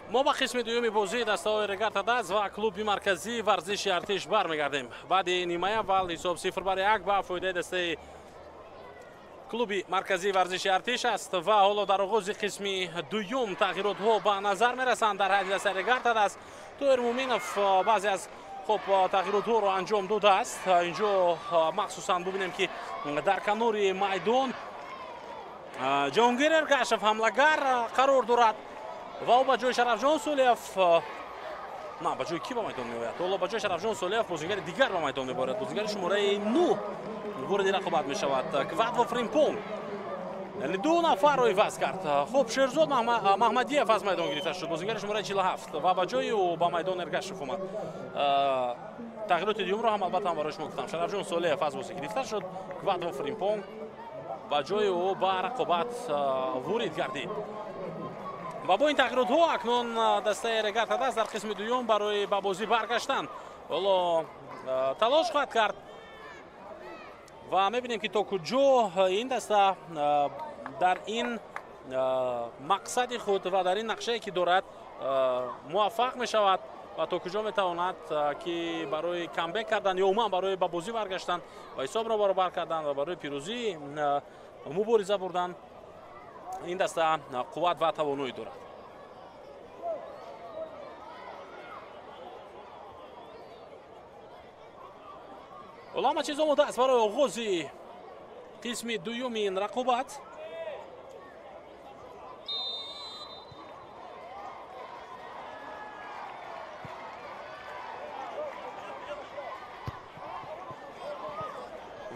Мо ба қисми дуюми бозии дастаҳои Регар-ТадАЗ ва клуби марказии варзиши Артиш бармегардем. Баъди нимаи аввал ҳисоб 0-1 ба фоидаи дастаи клуби марказии варзиши Артиш аст ва ҳоло дар оғози қисми дуюм тағйиротҳо ба назар мерасанд дар ҳайати дастаи Регар-ТадАЗ. Тоҳир Муминов баъзе аз хуб тағйиротҳоро анҷом додааст. Инҷо махсусан бубинем, ки дар канори майдон Ҷаҳонгир Эргашев ҳамлагар қарор дорад ва ӯ ба ҷои Шарафҷон Солиев, на, ба ҷои кӣ ба майдон меояд? Ҳоло ба ҷои Шарафҷон Солиев бозигари дигар ба майдон меборад. Бозигари шумораи 9 вориди рақобат мешавад, Квадво Фримпонг. Яъне ду нафарро иваз кард. Хуб, Шерзод Маҳмадиев аз майдон гирифта шуд, бозигари шумораи 47, ва ба ҷои ӯ ба майдон Эргашев омад. Тағйироти дуюмро ҳам албатта барои шумо гуфтам. Шарафҷон Солиев аз бозӣ гирифта шуд, Квадво Фримпонг ба ҷои ӯ ба рақобат ворид гардид. Ва бо ин тағйиротҳо акнун дастаи Регар-ТадАЗ дар қисми дуюм барои ба бозӣ баргаштан ҳоло талош хоҳад кард ва мебинем, ки то куҷо ин даста дар ин мақсади худ ва дар ин нақшае, ки дорад, муваффақ мешавад ва то куҷо метавонад, ки барои камбек кардан ё умуман барои ба бозӣ баргаштан ва ҳисобро баробар кардан ва барои пирӯзӣ мубориза бурдан ин даста қувват ва тавоноӣ дорад. Ҳоло ҳама чиз омода аст барои оғози қисми дуюми ин рақобат.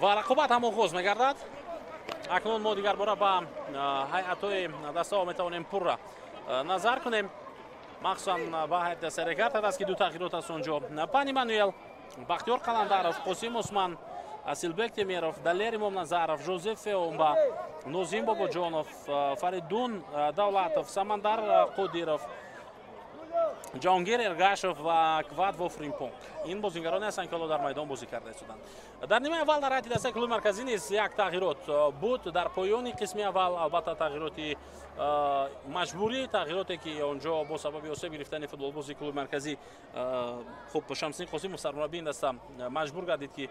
Ва рақобат ҳам оғоз мегардад. Акнун мо дигар бора ба ҳайатҳои дастаҳо метавонем пурра назар кунем, махсусан ба ҳайати дастаи Регар-ТадАЗ, ки ду тағйирот аст онҷо. Пани Мануэл, Бахтиёр Қаландаров, Қосим Усман, Асилбек Темиров, Далер Имомназаров, Жозеф Феомба, Нозим Бобоҷонов, Фаридун Давлатов, Самандар Қодиров, Ҷаҳонгир Эргашев ва Квадво Фримпонг. Ин бозигароне ҳастанд, ки ҳоло дар майдон бозӣ карда истоданд. Дар нимаи аввал дар ҳайати дастаи клуби марказӣ низ як тағйирот буд. Дар поёни қисми аввал албатта тағйироти маҷбурӣ, тағйироте, ки онҷо бо сабаби осеб гирифтани футболбози клуби марказӣ, хуб, Шамсиддин Қосимов сармураббии ин даста маҷбур гардид, ки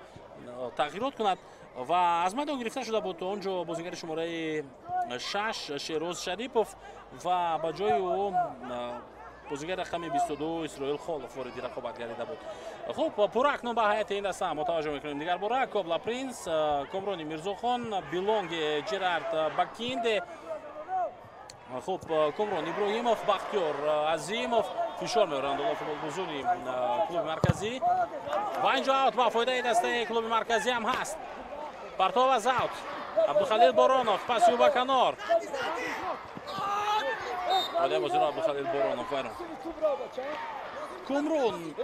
тағйирот кунад ва аз майдон гирифта шуда буд онҷо бозигари шумораи 6 Шероз Шарипов ва ба ҷои ӯ бозигари рақами 22 Исроил Холов вориди рақобат гардида буд. Хуб, пурра акнун ба ҳайати ин даста мо таваҷҷӯҳ мекунем. Дигар бора Кобла Принс, Комрони Мирзохон, Билонги Ҷерард Бакинде, хуб, Комрон Иброҳимов, Бахтиёр Азимов фишор меоранд ҳоло футболбозони клуби марказӣ ва инҷо аут ба фоидаи дастаи клуби марказӣ ҳам ҳаст. Партов аз аут, Абдухалил Боронов, паси ӯ ба канор. Фоидаи бозиро Абдухалил Боронов вайрон. Кумрун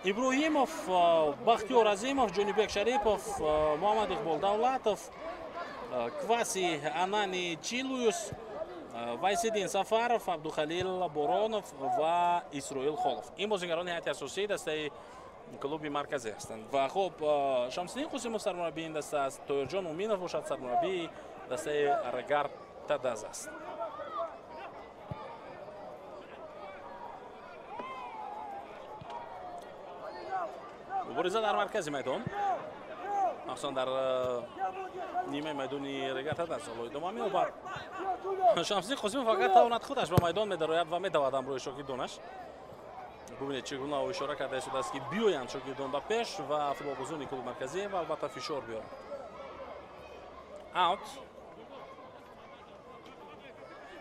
Иброҳимов, Бахтиёр Азимов, Ҷонибек Шарипов, Муҳаммад Иқбол Давлатов, Кваси Анани Чилуюс, Вайсиддин Сафаров, Абдухалил Боронов ва Исроил Холов. Ин бозигарони ҳайати асосии дастаи клуби марказӣ ҳастанд. Ва хуб, Шамсиддин Қосимов сармураббии ин даста аст, Тоҳирҷон Уминов бошад сармураббии дастаи Регар-ТадАЗ аст. Мубориза дар маркази майдон, махсусан дар нимаи майдони Регар-ТадАЗ ҳоло идома меёбад. Шамсиддин Қосимов агар тавонад, худаш ба майдон медарояд ва медавад ҳамроҳи шогирдонаш. Бубинед, чӣ гуна ӯ ишора карда истодааст, ки биёянд шогирдон ба пеш ва футболбозони клуби марказӣ ва албатта фишор биёранд. Аут.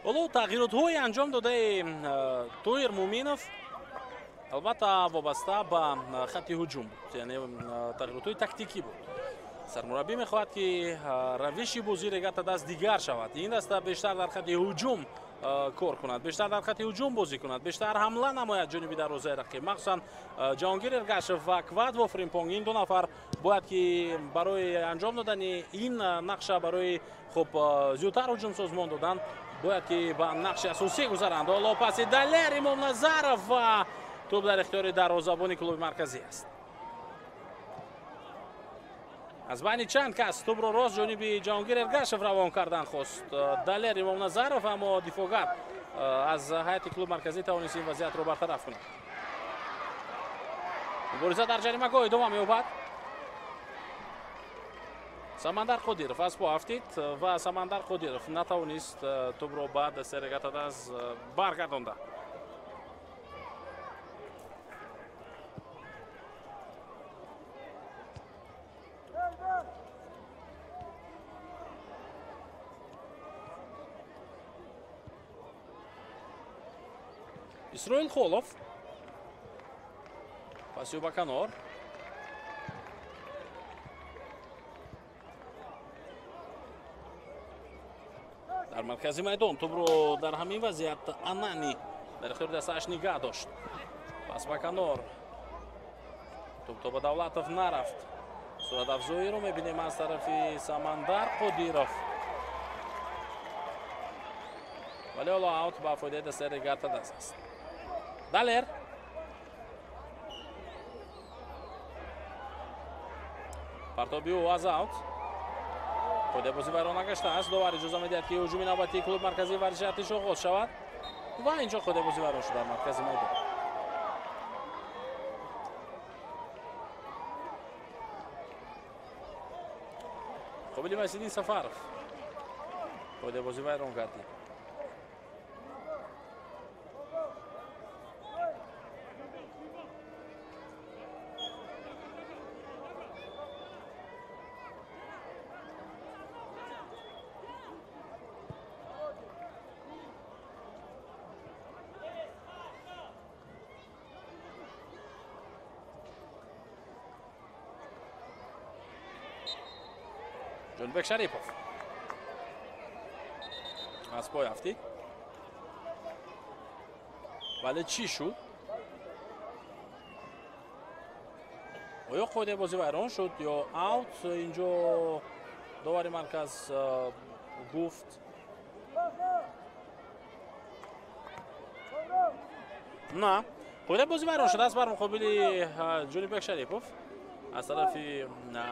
Ҳоло тағйиротҳои анҷом додаи Тоҳир Муминов албатта вобаста ба хатти ҳуҷум буд, яъне тағйиротҳои тактикӣ буд. Сармураббӣ мехоҳад, ки равиши бозии Регар-ТадАЗ дигар шавад. Ин даста бештар дар хатти ҳуҷум кор кунад, бештар дар хатти ҳуҷум бозӣ кунад, бештар ҳамла намояд ҷониби дарвозаи рақиб. Махсусан Ҷаҳонгир Эргашев ва Квадво Фримпонг, ин ду нафар бояд, ки барои анҷом додани ин нақша, барои хуб зиёдтар ҳуҷум созмон додан, бояд, ки ба нақши асосӣ гузаранд. Ҳоло паси Далер Имомназаров ва тӯб дар ихтиёри дарвозабони клуби марказӣ аст. Аз байни чанд кас тӯбро рост ҷониби Ҷаҳонгир Эргашев равон кардан хост Далер Имомназаров, аммо дифоъгар аз ҳайати клуб марказӣ тавонист ин вазъиятро бартараф кунад. Мубориза дар ҷаримагоҳ идома меёбад. Самандар Қодиров аз по афтид ва Самандар Қодиров натавонист тӯбро ба дастаи Регар-ТадАЗ баргардонда. Исроил Холов пасиё ба канор. Дар маркази майдон тӯбро дар ҳамин вазъият Анани дар ихтиёри дастааш нигаҳ дошт. Пас ба канор. Тӯб то ба Давлатов нарафт. Суратафзоиро мебинем аз тарафи Самандар Қодиров. Вале ҳоло аут ба фоидаи дастаи Регар-ТадАЗ аст. Далер. Партоби ӯ аз аут. Қоидаи бозӣ вайрон нагаштааст. Довар иҷоза медиҳад, ки ҳуҷуми навбатии клуби марказии варзиши артиш оғоз шавад ва инҷо қоидаи бозӣ вайрон шуд дар маркази майдон. Қобили Василин Сафаров қоидаи бозӣ вайрон гардид. Ҷонибек Шарипов аз пой афтид. Вале чӣ шуд? Оё қоидаи бозӣ вайрон шуд ё аут? Инҷо довари марказ гуфт. На, қоидаи бозӣ вайрон шудааст бар муқобили Ҷонибек Шарипов аз тарафи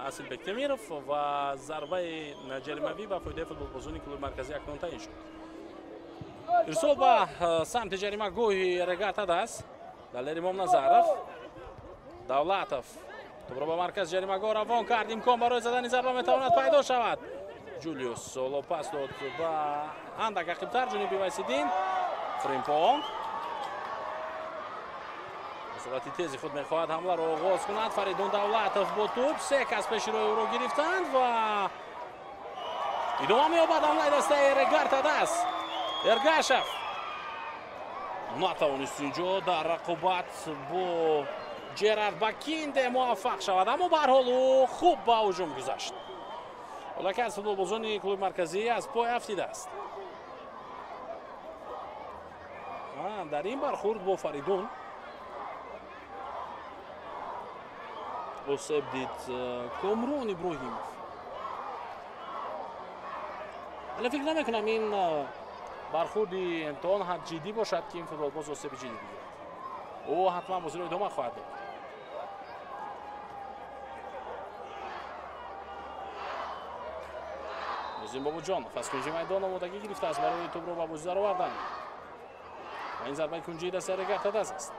Асилбек Темиров ва зарбаи ҷаримавӣ ба фоидаи футболбозони клуби марказӣ акнун таъин шуд. Ирсол ба самти ҷаримагоҳи Регар-ТадАЗ. Далер Имомназаров. Давлатов тӯбро ба маркази ҷаримагоҳ равон кард. Имкон барои задани зарба метавонад пайдо шавад. Ҷулиус соло пас дод ба андак ақибтар ҷониби Вайсиддин. Фримпонг суръати тези худ мехоҳад ҳамларо оғоз кунад. Фаридун Давлатов бо тӯб, се кас пеши роҳи ӯро гирифтанд ва идома меёбад ҳамлаи дастаи Регар-ТадАЗ. Эргашев натавонист инҷо дар рақобат бо Ҷерард Бакинде муваффақ шавад, аммо ба ҳар ҳол ӯ хуб ба ҳуҷум гузашт. Ҳоло ки аз футболбозони клуби марказӣ аз пой афтидааст. Дар ин бархурд бо Фаридун осеб дид Комрон Иброҳимов. Вале фикр намекунам ин бархурди то он ҳад ҷиддӣ бошад, ки ин футболбоз осеби ҷиддӣ бигирад. Ӯ ҳатман бозиро идома хоҳад дод. Нозим Бобоҷонов аз кунҷи майдон омодагӣ гирифтааст барои тӯбро ба бозӣ даровардан ва ин зарбаи кунҷии дастаи Регар-ТадАЗ аст.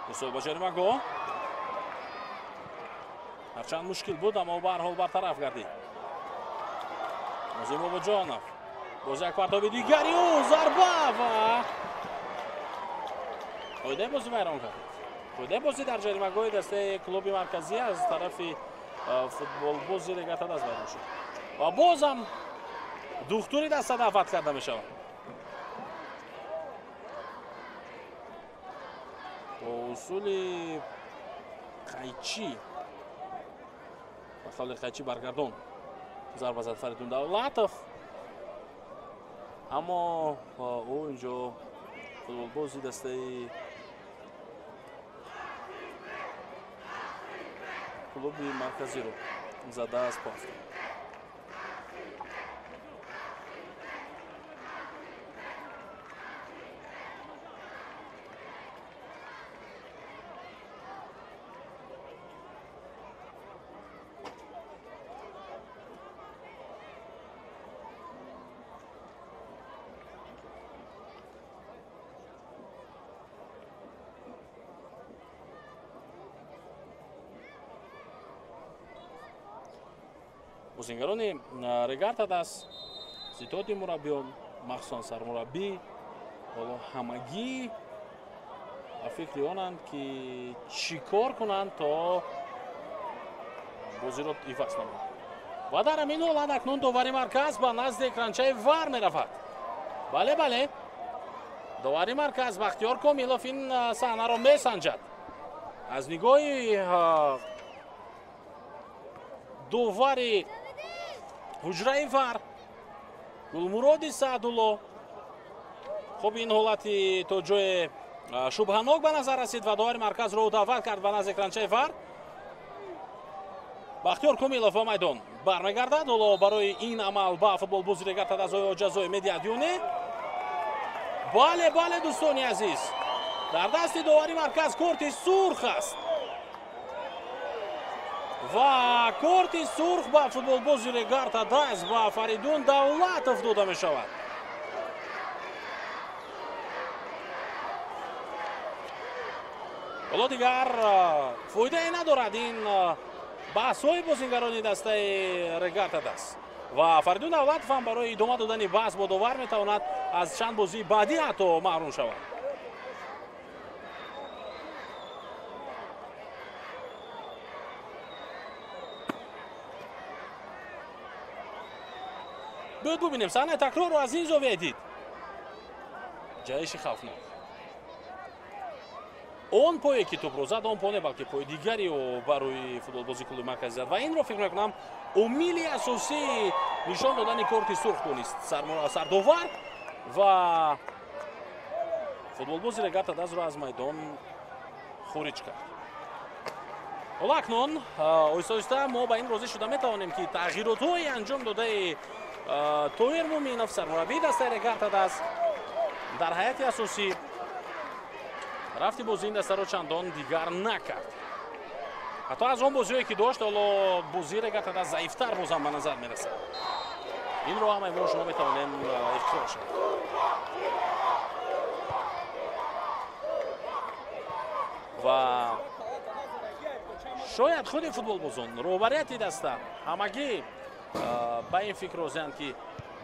Ирсол ба ҷаримагоҳ. Ҳарчанд мушкил буд, аммо ба ҳар ҳол бартараф гардид. Нозим Бобоҷонов боз як партоби дигари ӯ, зарба ва қоидаи бозӣ вайрон кардид. Қоидаи бозӣ дар ҷаримагоҳи дастаи клуби марказӣ аз тарафи футболбози Регар-ТадАЗ вайрон шуд ва бозам духтури даста даъват карда мешавад. Бо усули қайчӣ, ба қавли қайчӣ баргардон зарба зад Фаридун Давлатов, аммо ӯ инҷо футболбози дастаи клуби марказиро зада аз по афтод. Бозингарони Регар-ТадАЗ, ситоди мураббиён, махсусан сармураббӣ, ҳоло ҳамагӣ ба фикри онанд, ки чӣ кор кунанд, то бозиро иваз намоянд. Ва дар ҳамин ҳолат акнун довари марказ ба назди экранчаи ВАР меравад. Бале, бале, довари марказ Бахтиёр Комилов ин саҳнаро месанҷад. Аз нигоҳи довари ҳуҷраи ВАР Гулмуроди Саъдулло, хуб, ин ҳолати то ҷое шубҳанок ба назар расид ва довари марказро ӯ даъват кард ба назди экранчаи ВАР. Бахтиёр Комилов ба майдон бармегардад. Ҳоло барои ин амал ба футболбози Регар-ТадАЗ оё ҷазое медиҳад ё не? Бале, бале, дӯстони азиз, дар дасти довари марказ корти сурх аст ва корти сурх ба футболбози Регар-ТадАЗ, ба Фаридун Давлатов дода мешавад. Ҳоло дигар фоидае надорад ин баҳсҳои бозингарони дастаи Регар-ТадАЗ ва Фаридун Давлатов ҳам барои идома додани баҳс бо довар метавонад аз чанд бозии баъдӣ ҳатто маҳрум шавад. Биёед бубинем саҳнаи такрорро аз ин зовия дид. Ҷаҳиши хавфнок. Он пое, ки тӯпро зад, он по не, балки пои дигари ӯ ба рӯи футболбози клуби марказӣ зад ва инро фикр мекунам омили асосии нишон додани корти сурх донист сардовар ва футболбози Регар-ТадАЗро аз майдон хориҷ кард. Ҳоло акнун оҳиста оҳиста мо ба ин розӣ шуда метавонем, ки тағйиротҳои анҷом додаи Тоҳир Муминов, сармураббии дастаи Регар-ТадАЗ, дар ҳайати асосӣ рафти бозии ин дастаро чандон дигар накард. Ҳатто аз он бозиҳое, ки дошт, ҳоло бозии Регар-ТадАЗ заифтар бозам ба назар мерасад. Инро ҳамаи мо шумо метавонем иқрор шавем. Ва шояд худи футболбозон, роҳбарияти даста ҳамагӣ ба ин фикр розианд, ки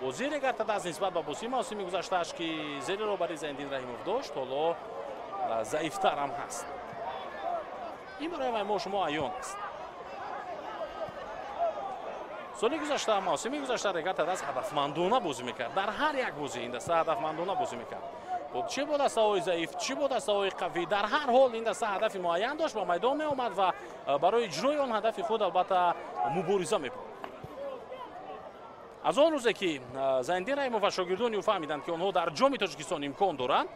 бозии Регар-ТадАЗ нисбат ба бозии мавсими гузаштааш, ки зери роҳбарии Зайниддин Раҳимов дошт, ҳоло заифтар ҳам ҳаст. Ин барои мо шумо аён аст. Соли гузашта, мавсими гузашта Регар-ТадАЗ ҳадафмандона бозӣ мекард. Дар ҳар як бозӣ ин даста ҳадафмандона бозӣ мекард. Чӣ бо дастаҳои заиф, чӣ бо дастаҳои қавӣ, дар ҳар ҳол ин даста ҳадафи муайян дошт, ба майдон меомад ва барои иҷрои он ҳадафи худ албатта мубориза мебурд. Аз он рӯзе, ки Зайниддин Раҳимов ва шогирдони ӯ фаҳмиданд, ки онҳо дар Ҷоми Тоҷикистон имкон доранд,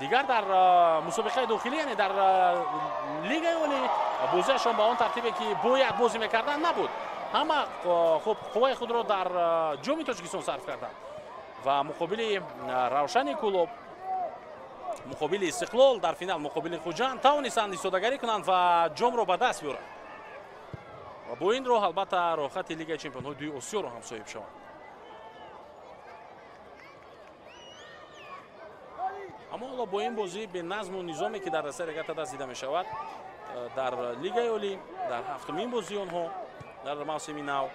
дигар дар мусобиқаи дохилӣ, яъне дар лигаи олӣ, бозиашон ба он тартибе, ки бояд бозӣ мекарданд, набуд. Ҳама хуб қувваи худро дар Ҷоми Тоҷикистон сарф карданд ва муқобили Равшани Кӯлоб, муқобили Истиқлол дар финал, муқобили Хуҷанд тавонистанд истодагарӣ кунанд ва ҷомро ба даст биёранд ва бо ин роҳ албатта роҳхати Лигаи чемпионҳои дуи Осиёро ҳам соҳиб шаванд. Аммо ҳоло бо ин бозии беназму низоме, ки дар дастаи Регар-ТадАЗ дида мешавад дар Лигаи олӣ, дар ҳафтумин бозии онҳо дар мавсими нав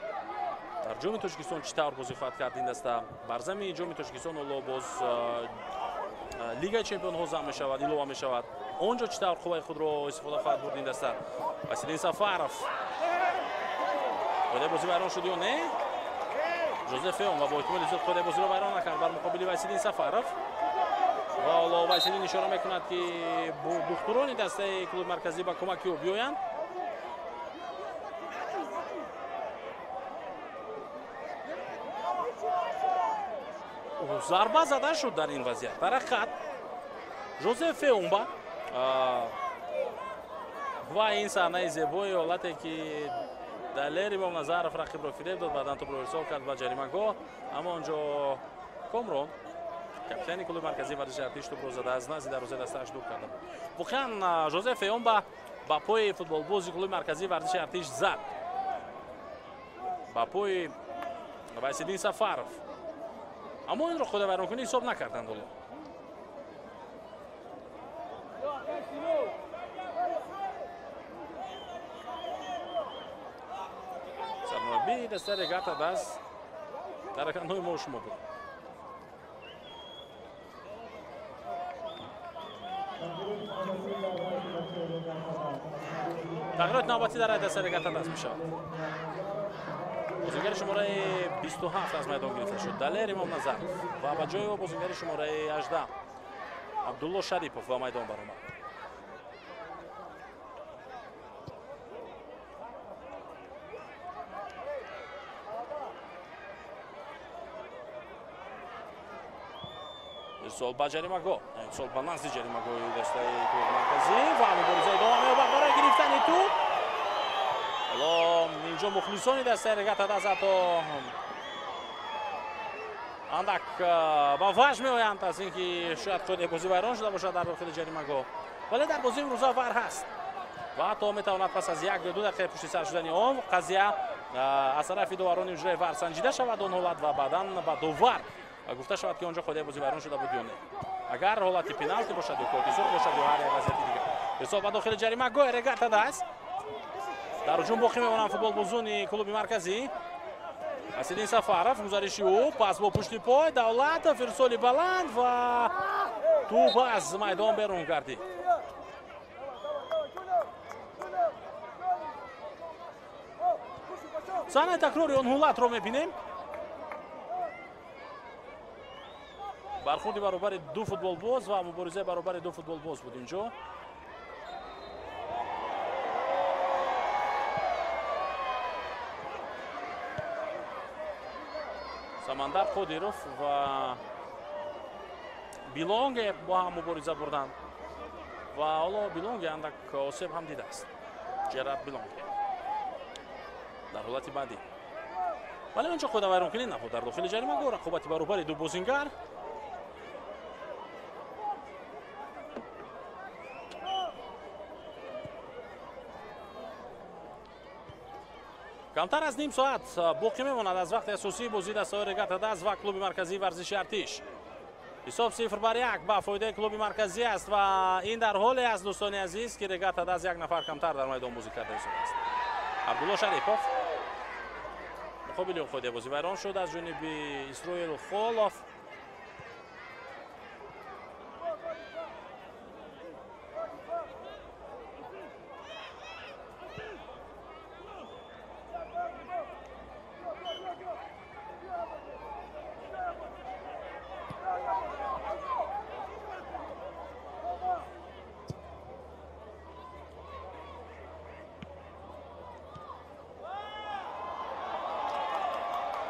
дар Ҷоми Тоҷикистон, чӣ тавр бозӣ хоҳад кард ин даста бар замини Ҷоми Тоҷикистон, ҳоло боз Лигаи чемпионҳо зам мешавад, илова мешавад, он ҷо чӣ тавр қувваи худро истифода хоҳад бурд ин даста. Василин Сафаров, қоидаи бозӣ вайрон шуд ё не? Жозеф Феон ва бо эҳтимоли зиёд қоидаи бозиро вайрон накард бар муқобили Василин Сафаров ва ҳоло Василин ишора мекунад, ки духтурони дастаи клуби марказӣ ба кӯмаки ӯ биёянд. Зарба зада шуд дар ин вазъият. Дар ҳақиқат Жозеф Феумба ва ин саҳнаи зебои ҳолате, ки Далер Имомназаров рақибро фиреб дод, баъдан тӯпро ирсол кард ба ҷаримагоҳ, аммо он ҷо Комрон, капитани клуби марказии варзиши Артиш, тӯпро зада аз назди дарвозаи дастааш дур карда буд. Воқеан Жозеф Феумба ба пои футболбози клуби марказии варзиши Артиш зад, ба пои Василин Сафаров, аммо инро худавайронкунӣ ҳисоб накарданд. Ҳоло Сармураббии дастаи Регар-ТадАЗ дар экранҳои мо шумо буд. Тағйироти навбатӣ дар дастаи Регар-ТадАЗ мешавад. Бозингари шумораи 27 аз майдон гирифта шуд Далер Имомназаров ва ба ҷои ӯ бозингари шумораи 18 Абдулло Шарипов ба майдон баромад. Ирсол ба ҷаримагоҳ, ирсол ба назди ҷаримагоҳи дастаи клуби марказӣ ва мубориза идома меёбад барои гирифтани тӯб. Ҳоло инҷо мухлисони дастаи Регар-ТадАЗ ҳатто андак ба ваҷд меоянд аз ин ки шояд қоидаи бозӣ вайрон шуда бошад дар дохили ҷаримагоҳ, вале дар бозии имрӯза вар ҳаст ва ҳатто метавонад пас аз як ё ду дақиқаи пушти сар шудани он қазия аз тарафи доварони ҳуҷраи вар санҷида шавад он ҳолат ва баъдан ба довар гуфта шавад ки онҷо қоидаи бозӣ вайрон шуда буд ё не. Агар ҳолати пеналти бошад ё корти сурх бошад ё ҳар як вазъияти дигар. Ирсол ба дохили ҷаримагоҳи Регар-ТадАЗ. Дар ҳуҷум боқӣ мемонанд футболбозони клуби марказӣ. Асидин Сафаров, гузариши ӯ, пас бо пушти пой Давлатов, ирсоли баланд ва тӯб аз майдон берун гардид. Саҳнаи такрори он ҳолатро мебинем. Бархурди баробари ду футболбоз ва муборизаи баробари ду футболбоз буд инҷо. Самандар Қодиров ва Билонге бо ҳам мубориза бурданд ва ҳоло Билонге андак осеб ҳам дидааст. Ҷерард Билонге дар ҳолати баъдӣ. Вале онҷо қоидавайронкунӣ набуд дар дохили ҷаримагоҳ. Рақобати баробари ду бозингар. Камтар аз ним соат боқӣ мемонад аз вақти асосии бозии дастаҳои Регар-ТадАЗ ва клуби марказии варзиши Артиш. Ҳисоб 0-1 ба фоидаи клуби марказӣ аст ва ин дар ҳоле аст, дӯстони азиз, ки Регар-ТадАЗ як нафар камтар дар майдон бозӣ карда истодааст. Абдулло Шарипов муқобили ӯ қоидаи бозӣ вайрон шуд аз ҷониби Исроил Холов.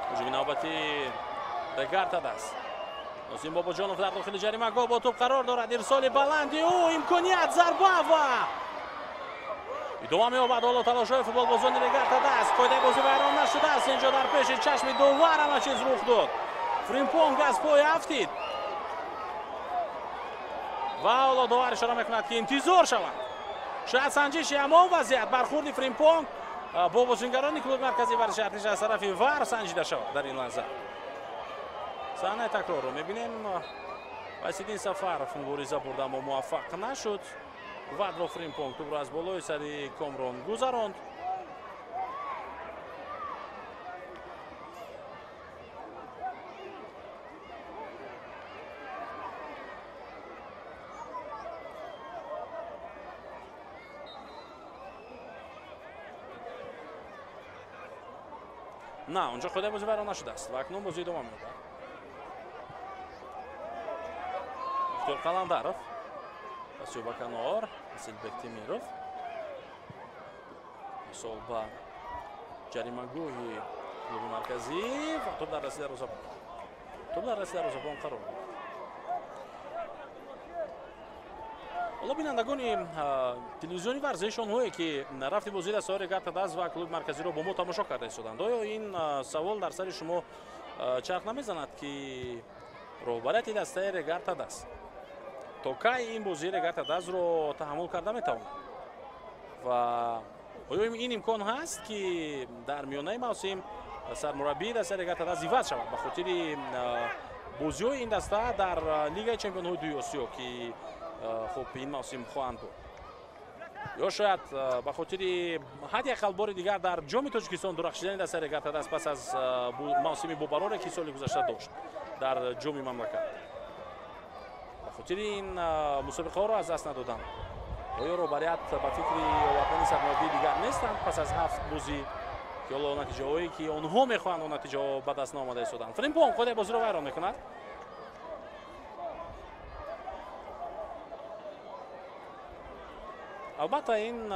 Ҳуҷуми навбати Регар-ТадАЗ. Носим Бобоҷонов дар дохили ҷаримагоҳ бо тӯб қарор дорад. Ирсоли баланди ӯ, имконият, зарба ва идома меёбад ҳоло талошҳои футболбозони Регар-ТадАЗ. Қоидаи бозӣ вайрон нашудааст. Инҷо дар пеши чашми довар ҳама чиз рух дод. Фримпонг аз пой афтид ва ҳоло довар ишора мекунад, ки интизор шавад. Шояд санҷиши ҳамон вазъият бархурди Фримпонг бо бозингарони клуби марказии варзиши Артиш аз тарафи вар санҷида шавад дар ин лаҳза. Саҳнаи такрорро мебинем. Васидин Сафаров мубориза бурд, аммо муваффақ нашуд. Вадро Фримпонг тӯбро аз болои сари Комрон гузаронд. На, онҷо қоидаи бозӣ вайрон нашудааст ва акнун бозӣ идома меёбад. Бухтиёр Қаландаров, пасиё ба канор, Асилбек Темиров. Мисол ба ҷаримагоҳи клуби марказӣ ва тӯб дар дасти дарвозабон. Тӯб дар дасти дарвозабон қарор дорад. Ҳоло бинандагони телевизиони варзиш, онҳое ки рафти бозии дастаҳои Регар-ТадАЗ ва клуби марказиро бо мо тамошо карда истоданд, оё ин савол дар сари шумо чарх намезанад, ки роҳбарияти дастаи Регар-ТадАЗ то кай ин бозии Регар-ТадАЗро таҳаммул карда метавонад ва оё ин имкон ҳаст, ки дар миёнаи мавсим сармураббии дастаи Регар-ТадАЗ иваз шавад ба хотири бозиҳои ин даста дар Лигаи чемпионҳои дуи Осиё, ки хуб ин мавсим хоҳанд буд. Ё шояд ба хотири ҳадди ақал бори дигар дар ҷоми Тоҷикистон дурахшидани дастаи Регар-ТадАЗ пас аз мавсими бобароре, ки соли гузашта дошт дар ҷоми мамлакат. Ба хотири ин мусобиқаҳоро аз даст надодан. Оё роҳбарият ба фикри овардани сармураббии дигар нестанд пас аз 7 бозӣ, ки ҳоло натиҷаҳое, ки онҳо мехоҳанд, он натиҷаҳо ба даст наомада истоданд. Фримпонг қоидаи бозиро вайрон мекунад. Албатта, ин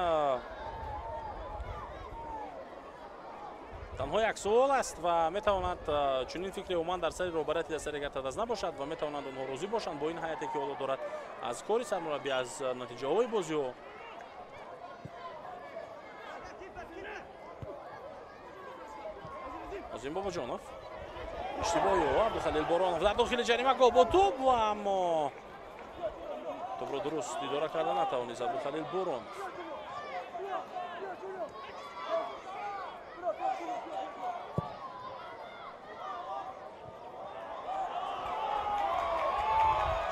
танҳо як суол аст ва метавонад чунин фикри умуман дар сари роҳбарияти дастаи Регар-ТадАЗ набошад ва метавонанд онҳо розӣ бошанд бо ин ҳайате, ки ҳоло дорад аз кори сармураббӣ, аз натиҷаҳои бозиҳо. Азим Бобоҷонов, иштибоҳи ӯ, Абдухалил Боронов дар дохили ҷаримагоҳ бо тӯб, аммо тӯбро дуруст идора карда натавонист Абдухалил Боронов.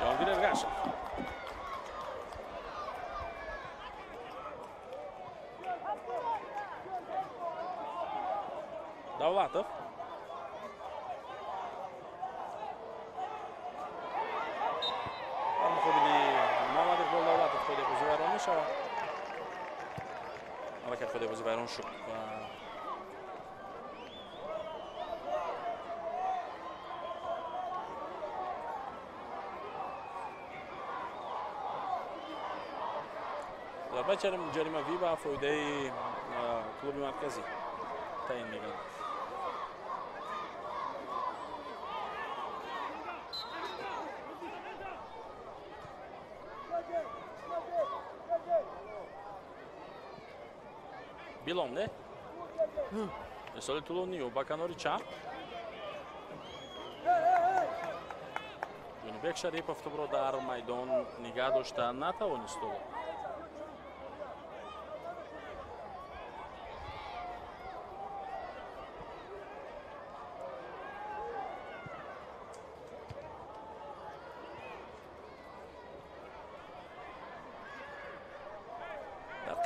Ҷаҳонгир Эргашев. Давлатов. Дар муқобили Муҳаммад Иқбол Давлатов қоидаи бозӣ вайрон мешавад. Аллакай қоидаи бозӣ вайрон шуд ва зарбаи ҷаримавӣ ба фоидаи клуби марказӣ таъин мегардад. Билом, не? Соли тӯлонӣ ба канори чап. Ҷонибек Шарипов тӯбро дар майдон нигаҳ дошта натавонист.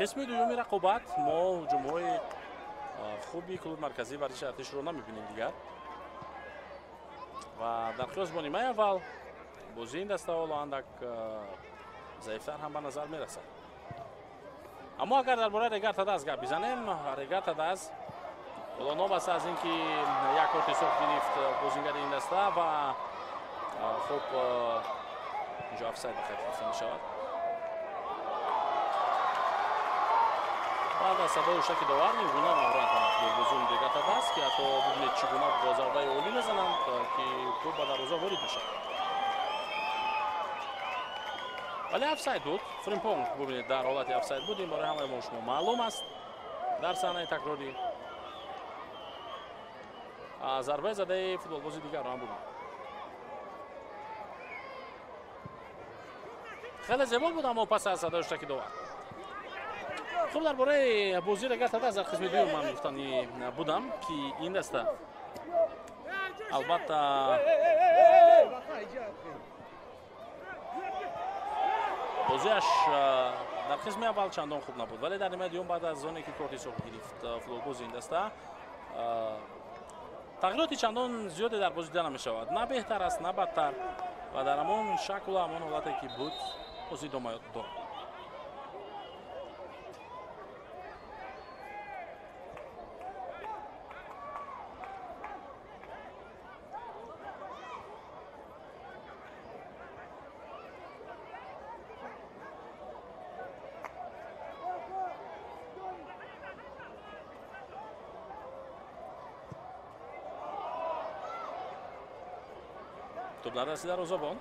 Қисми дуюми рақобат мо ҳуҷумҳои хуби клуби марказии варзиши артишро намебинем дигар ва дар қиёс бо нимаи аввал бозии ин даста ҳоло андак заифтар ҳам ба назар мерасад. Аммо агар дар бораи Регар-ТадАЗ гап бизанем, Регар-ТадАЗ ҳоло новаста аз ин ки як корти сурх гирифт бозингари ин даста ва хуб инҷо офсайд ба қайд гирифта мешавад. Баъд аз садои ҳушаки довар ин гуна маврад голбозони Регар-ТадАЗ, ки ҳатто бубинед чӣ гуна бо зарбаи олӣ мезананд, ки тӯб ба дарвоза ворид мешавад. Вале офсайд буд. Фримпонг бубинед дар ҳолати офсайд буд. Ин барои ҳамаи мо шумо маълум аст. Дар саҳнаи такрорӣ зарбаи задаи футболбози дигарро ҳам бубинед. Хеле зебо буд, аммо пас аз садои ҳушаки довар. Хуб, дар бораи бозии Регар-ТадАЗ дар қисми дуюм ман гуфтанӣ будам, ки ин даста албатта бозиаш дар қисми аввал чандон хуб набуд, вале дар нимаи дуюм баъд аз оне ки корти сурх гирифт футболбози ин даста, тағйироти чандон зиёде дар бозӣ дида намешавад. На беҳтар аст, на бадтар ва дар ҳамон шаклу ҳамон ҳолате ки буд бозӣ идома дорад. Тӯб дар дасти дарвозабон.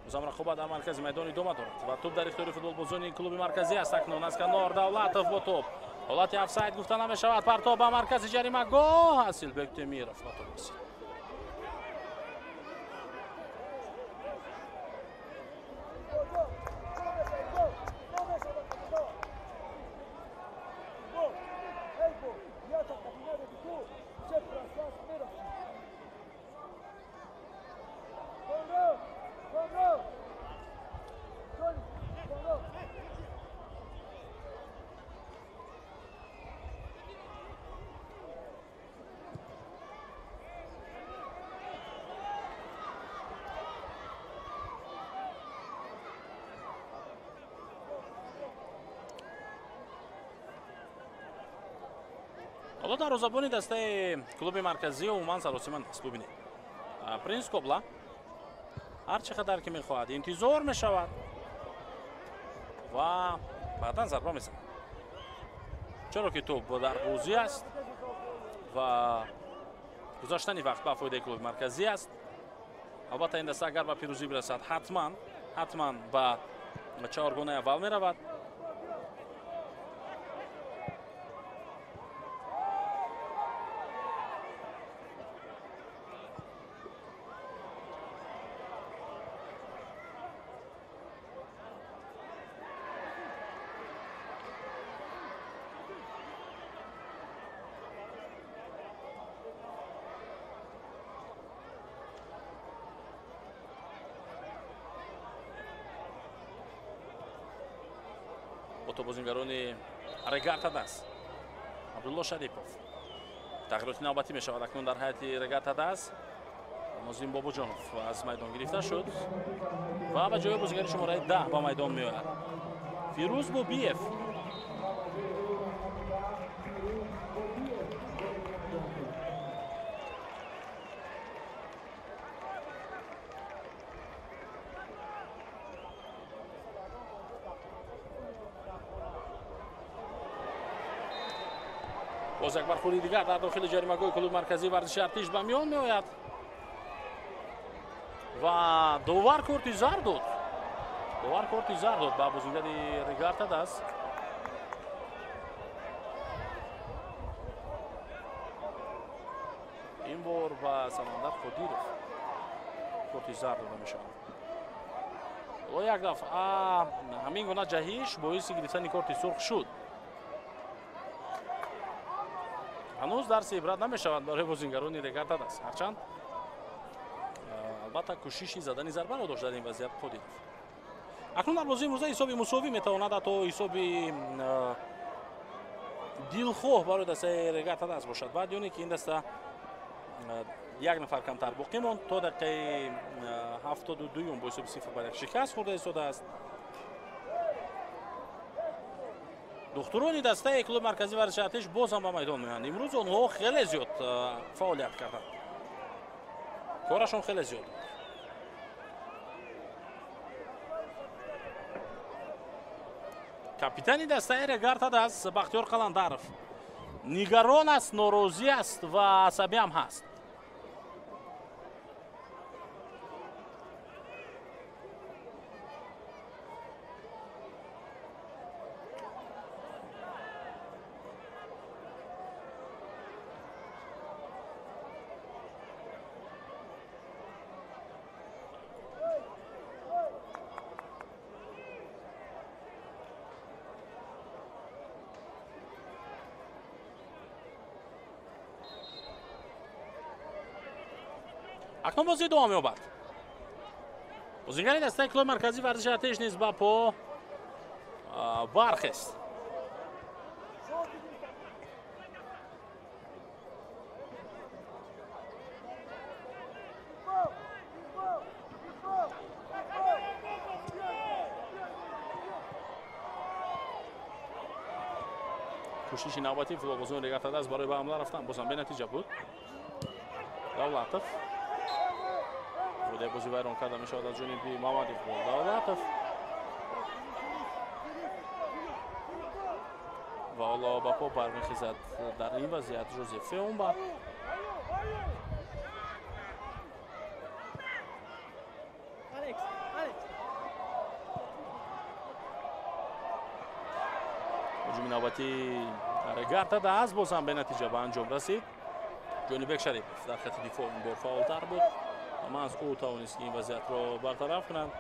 Бозам рақобат дар маркази майдон идома дорад ва тӯб дар ихтиёри футболбозони клуби марказӣ аст. Акнун аз канор Давлатов бо тӯб. Ҳолати офсайд гуфта намешавад. Партоб ба маркази ҷаримагоҳ. Асилбек Темиров ба тӯб расид. Ҳоло дарвозабони дастаи клуби марказӣ умуман саросима нест. Бубинед, Принс Кобла ҳар чӣ қадар ки мехоҳад интизор мешавад ва баъдан зарба мезанад, чаро ки тӯб дар бозӣ аст ва гузаштани вақт ба фоидаи клуби марказӣ аст. Албатта, ин даста агар ба пирӯзӣ бирасад, ҳатман ба чаҳоргонаи аввал меравад. Бозингарони Регар-ТадАЗ Абдулло Шарипов. Тағйироти навбатӣ мешавад акнун дар ҳайати Регар-ТадАЗ. Нозим Бобоҷонов аз майдон гирифта шуд ва ба ҷои бозигари шумораи 10 ба майдон меояд Фирӯз Бобиев. Боз як бархӯрди дигар дар дохили ҷаримагоҳи клуби марказии варзиши Артиш ба миён меояд ва довар корти зар дод. Довар корти зар дод ба бозингари Регар-ТадАЗ. Ин бор ба Самандар Қодиров корти зар дода мешавад. Ҳоло як дафъа ҳамин гуна ҷаҳиш боиси гирифтани корти сурх шуд. Ҳанӯз дарси ибрат намешавад барои бозингарони Регар-ТадАЗ. Ҳарчанд албатта кӯшиши задани зарбаро дошт дар ин вазъият Қодиров. Акнун дар бозии имрӯза ҳисоби мусовӣ метавонад ҳатто ҳисоби дилхоҳ барои дастаи Регар-ТадАЗ бошад. Баъди оне ки ин даста як нафар камтар боқӣ монд, то дақиқаи 72-юм бо ҳисоби 0-1 шикаст хӯрда истодааст. Духтурони дастаи клуби марказии варзиши Артиш боз ҳам ба майдон меоянд. Имрӯз онҳо хеле зиёд фаъолият карданд, корашон хеле зиёд. Капитани дастаи Регар-ТадАЗ Бахтиёр Қаландаров нигарон аст, норозӣ аст ва асабӣ ҳам ҳаст. Акнун бозӣ идома меёбад. Бозингари дастаи клуби марказии варзиши Артиш низ ба по бархест. Кӯшиши навбатии футболбозони Регар-ТадАЗ барои ба ҳамла рафтан бозам бенатиҷа буд. Давлатов Худаи бозӣ вайрон карда мешавад аз ҷониби Мамад Иқбол Давлатов ва ҳоло ба по бармехезад дар ин вазъият Жозеф Феумба. Ҳуҷуми навбатии Регар-ТадАЗ боз ҳам бенатиҷа ба анҷом расид. Ҷонибек Шарипов дар хати дифоъ ин бор фаъолтар буд ва маҳз ӯ тавонист ки ин вазъиятро бартараф кунад.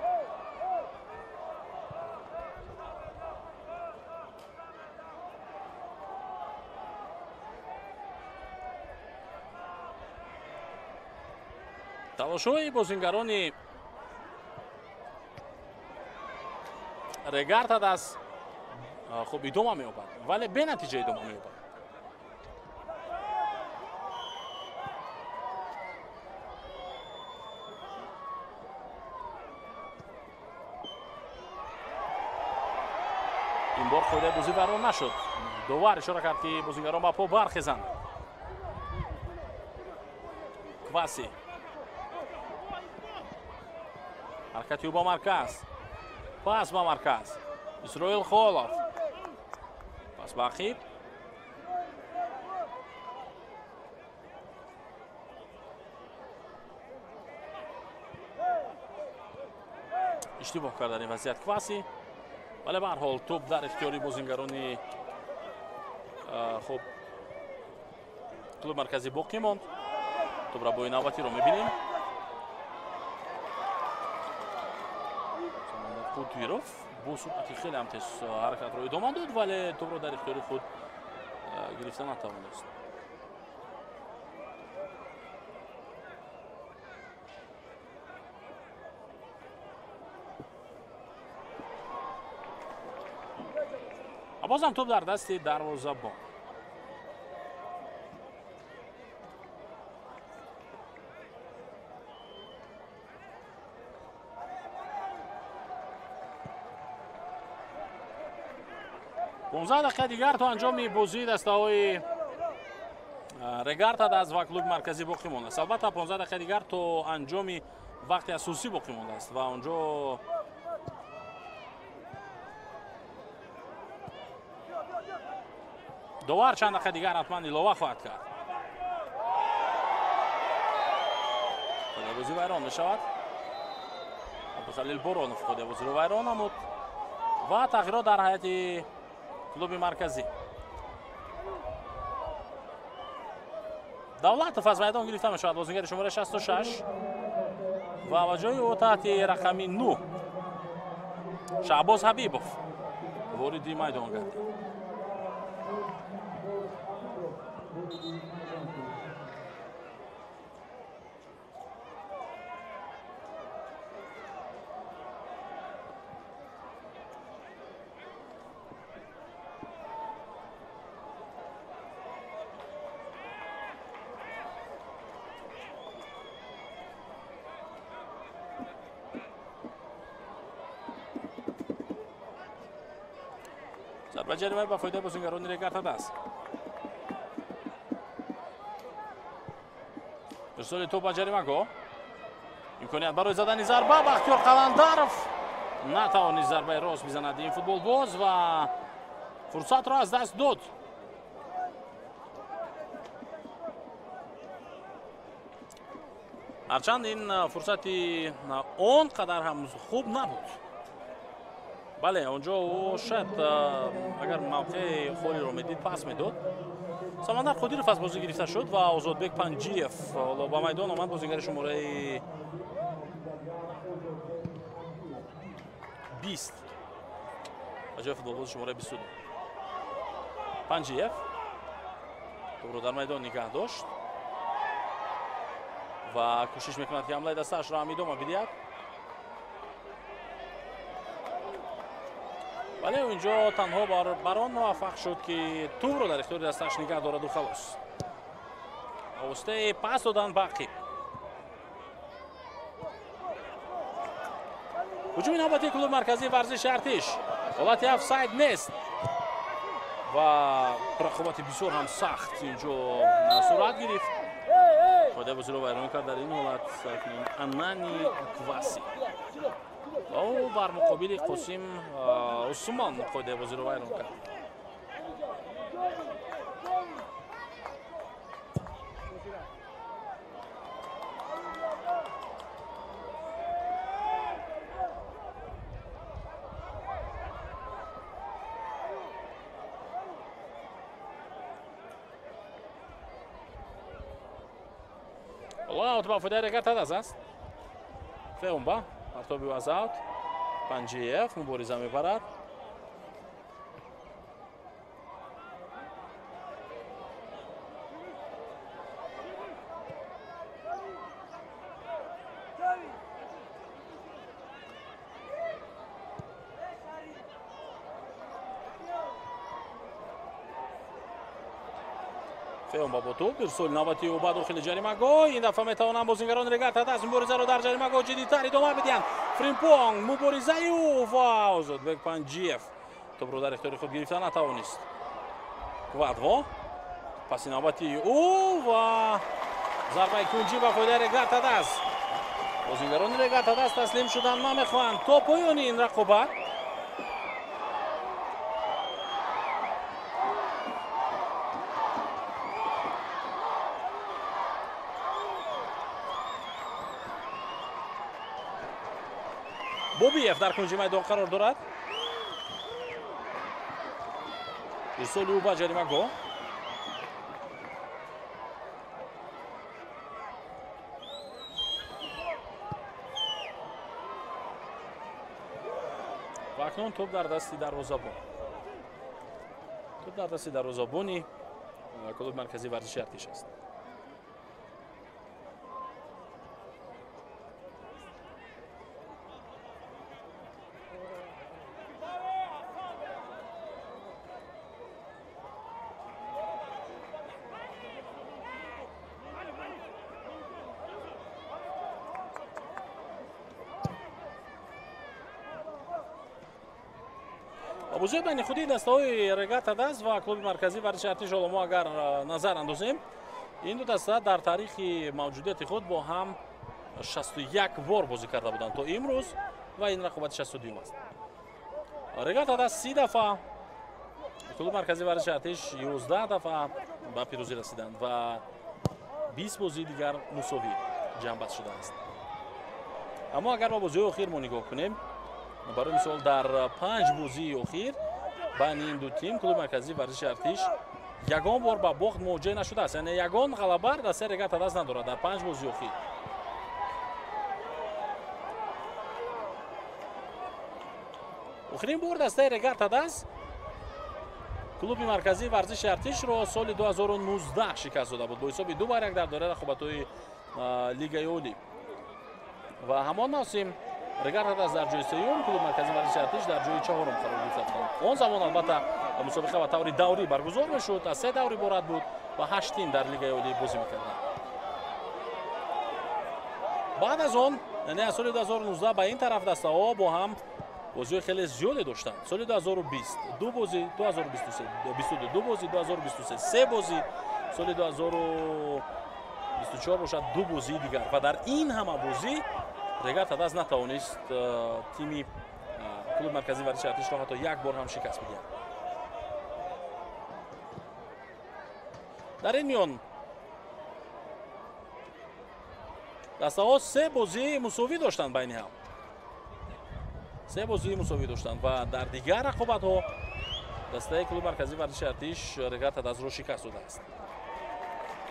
Талошҳои бозингарони Регар-ТадАЗ хуб идома меёбад, вале бенатиҷа идома меёбад. Ин бор қоидаи бозӣ вайрон нашуд. Довар ишора кард, ки бозигарон ба по бархезанд. Кваси. Ҳаракати ӯ ба марказ. Пас ба марказ. Исроил Холов. Пас ба ақиб. Иштибоҳ кард дар ин вазъият Кваси. Вале ба ҳар ҳол тӯб дар ихтиёри бозингарони хуб клуби марказӣ боқӣ монд. Тӯбрабои навбатиро мебинем. Самандар Қудиров бо суръати хеле ҳам тез ҳаракатро идома дод, вале тӯбро дар ихтиёри худ гирифта натавонист. Бозам тӯб дар дасти дарвозабон. Понздаҳ дақиқа дигар то анҷоми бозии дастаҳои Регар-ТадАЗ ва клуби марказӣ боқӣ мондааст. Албатта 15 дақиқа дигар то анҷоми вақти асосӣ боқӣ мондааст ва онҷо довар чанд дақиқа дигар ҳатман илова хоҳад кард. Бозӣ вайрон мешавад. Абдухалил Боронов худи бозиро вайрон намуд ва тағйирот дар ҳайати клуби марказӣ. Давлатов аз майдон гирифта мешавад, бозингари шумораи 66 ва ба ҷои ӯ таҳти рақами 9 Шаҳбоз Ҳабибов вориди майдон гардид. Зарба ҷарима ба фоидаи бозингарони Регар-ТадАЗ. Ирсоли тӯб ба ҷаримагоҳ. Имконият барои задани зарба. Бахтиёр Қаландаров натавонист зарбаи рост бизанад ин футболбоз ва фурсатро аз даст дод. Ҳарчанд ин фурсати он қадар ҳам хуб набуд. Бале, онҷо ӯ шояд агар мавқеи холиро медид пас медод. Самандар Қодиров аз бозӣ гирифта шуд ва Озодбек Панҷиев ҳоло ба майдон омад, бозигари шумораи 20 ба ҷои футболбози шумораи 22. Панҷиев тӯбро дар майдон нигаҳ дошт ва кӯшиш мекунад, ки ҳамлаи дастаашро ҳам идома бидиҳад. Вале инҷо танҳо бар он муваффақ шуд, ки тӯбро дар ихтиёри дастааш нигаҳ дораду халос. Ба воситаи пас додан ба ақиб. Ҳуҷуми навбатии клуби марказии варзиши Артиш. Ҳолати офсайд нест ва рақобати бисёр ҳам сахт инҷо сурат гирифт. Қоидаи бозиро вайрон кард дар ин ҳолат Анани Кваси. Ва ӯ бар муқобили Қосим Усмон қоидаи бозиро вайрон кард. Аут ба фоидаи Регар-ТадАЗ аст. Феумба партоби аз аут. Панҷиев мубориза мебарад. Феумба бо тӯб ирсоли навбати ӯ ба дохили ҷаримагоҳ. Ин дафъа метавонанд бозингарони Регар-ТадАЗ муборизаро дар ҷаримагоҳ ҷиддитар идома бидиҳанд. Фримпонг муборизаи ӯ ва Озодбек Панҷиев тӯбро дар ихтиёри худ гирифта натавонист. Квадво паси навбати ӯ ва зарбаи кунҷӣ ба фоидаи Регар-ТадАЗ. Бозингарони Регар-ТадАЗ таслим шудан намехоҳанд то поёни ин рақобат. Бобиев дар кунҷи майдон қарор дорад. Ирсоли ӯ ба ҷаримагоҳ. Ва акнун тӯб дар дасти дарвозабон. Тӯб дар дасти дарвозабони клуби марказии варзиши Артиш аст. Бозии байни худи дастаҳои Регар-ТадАЗ ва клуби марказии варзиши Артиш ҳоло мо агар назар андозем, ин ду даста дар таърихи мавҷудияти худ бо ҳам 61 бор бозӣ карда буданд то имрӯз ва ин рақобати 62 аст. Регар-ТадАЗ 30 дафъа, клуби марказии варзиши Артиш 11 дафъа ба пирӯзӣ расиданд ва 20 бозии дигар мусовӣ ҷамъбаст шудааст. Аммо агар ба бозиҳои охир мо нигоҳ кунем, барои мисол дар 5 бозии охир байни ин ду тим клуби марказии варзиши Артиш ягон бор ба бохт мувоҷеҳ нашудааст, яъне ягон ғалаба дастаи Регар-ТадАЗ надорад дар 5 бозии охир. Охирин бор дастаи Регар-ТадАЗ клуби марказии варзиши Артишро соли 2019 шикаст дода буд бо ҳисоби 2-1 дар доираи рақобатҳои Лигаи Олӣ. Ва ҳамон мавсим Регар-ТадАЗ дар ҷои сеюм, клуби марказии варзиши Артиш дар ҷои чаҳорум қарор гирифта буданд. Он замон албатта мусобиқа ба таври даврӣ баргузор мешуд, аз 3 давр иборат буд ва 8 тим дар Лигаи Олӣ бозӣ мекарданд. Баъд аз он, яъне аз соли 2019 ба ин тараф дастаҳо бо ҳам бозиҳои хеле зиёде доштанд. Соли 2020 ду бозӣ, 2022 ду бозӣ, 2023 се бозӣ, соли 2024 бошад ду бозии дигар. Ва дар ин ҳама бозӣ Регар-ТадАЗ натавонист тими клуби марказии варзиши Артишро ҳатто як бор ҳам шикаст бидиҳад. Дар ин миён дастаҳо се бозии мусовӣ доштанд байни ҳам. Се бозии мусовӣ доштанд ва дар дигар рақобатҳо дастаи клуби марказии варзиши Артиш Регар-ТадАЗро шикаст додааст.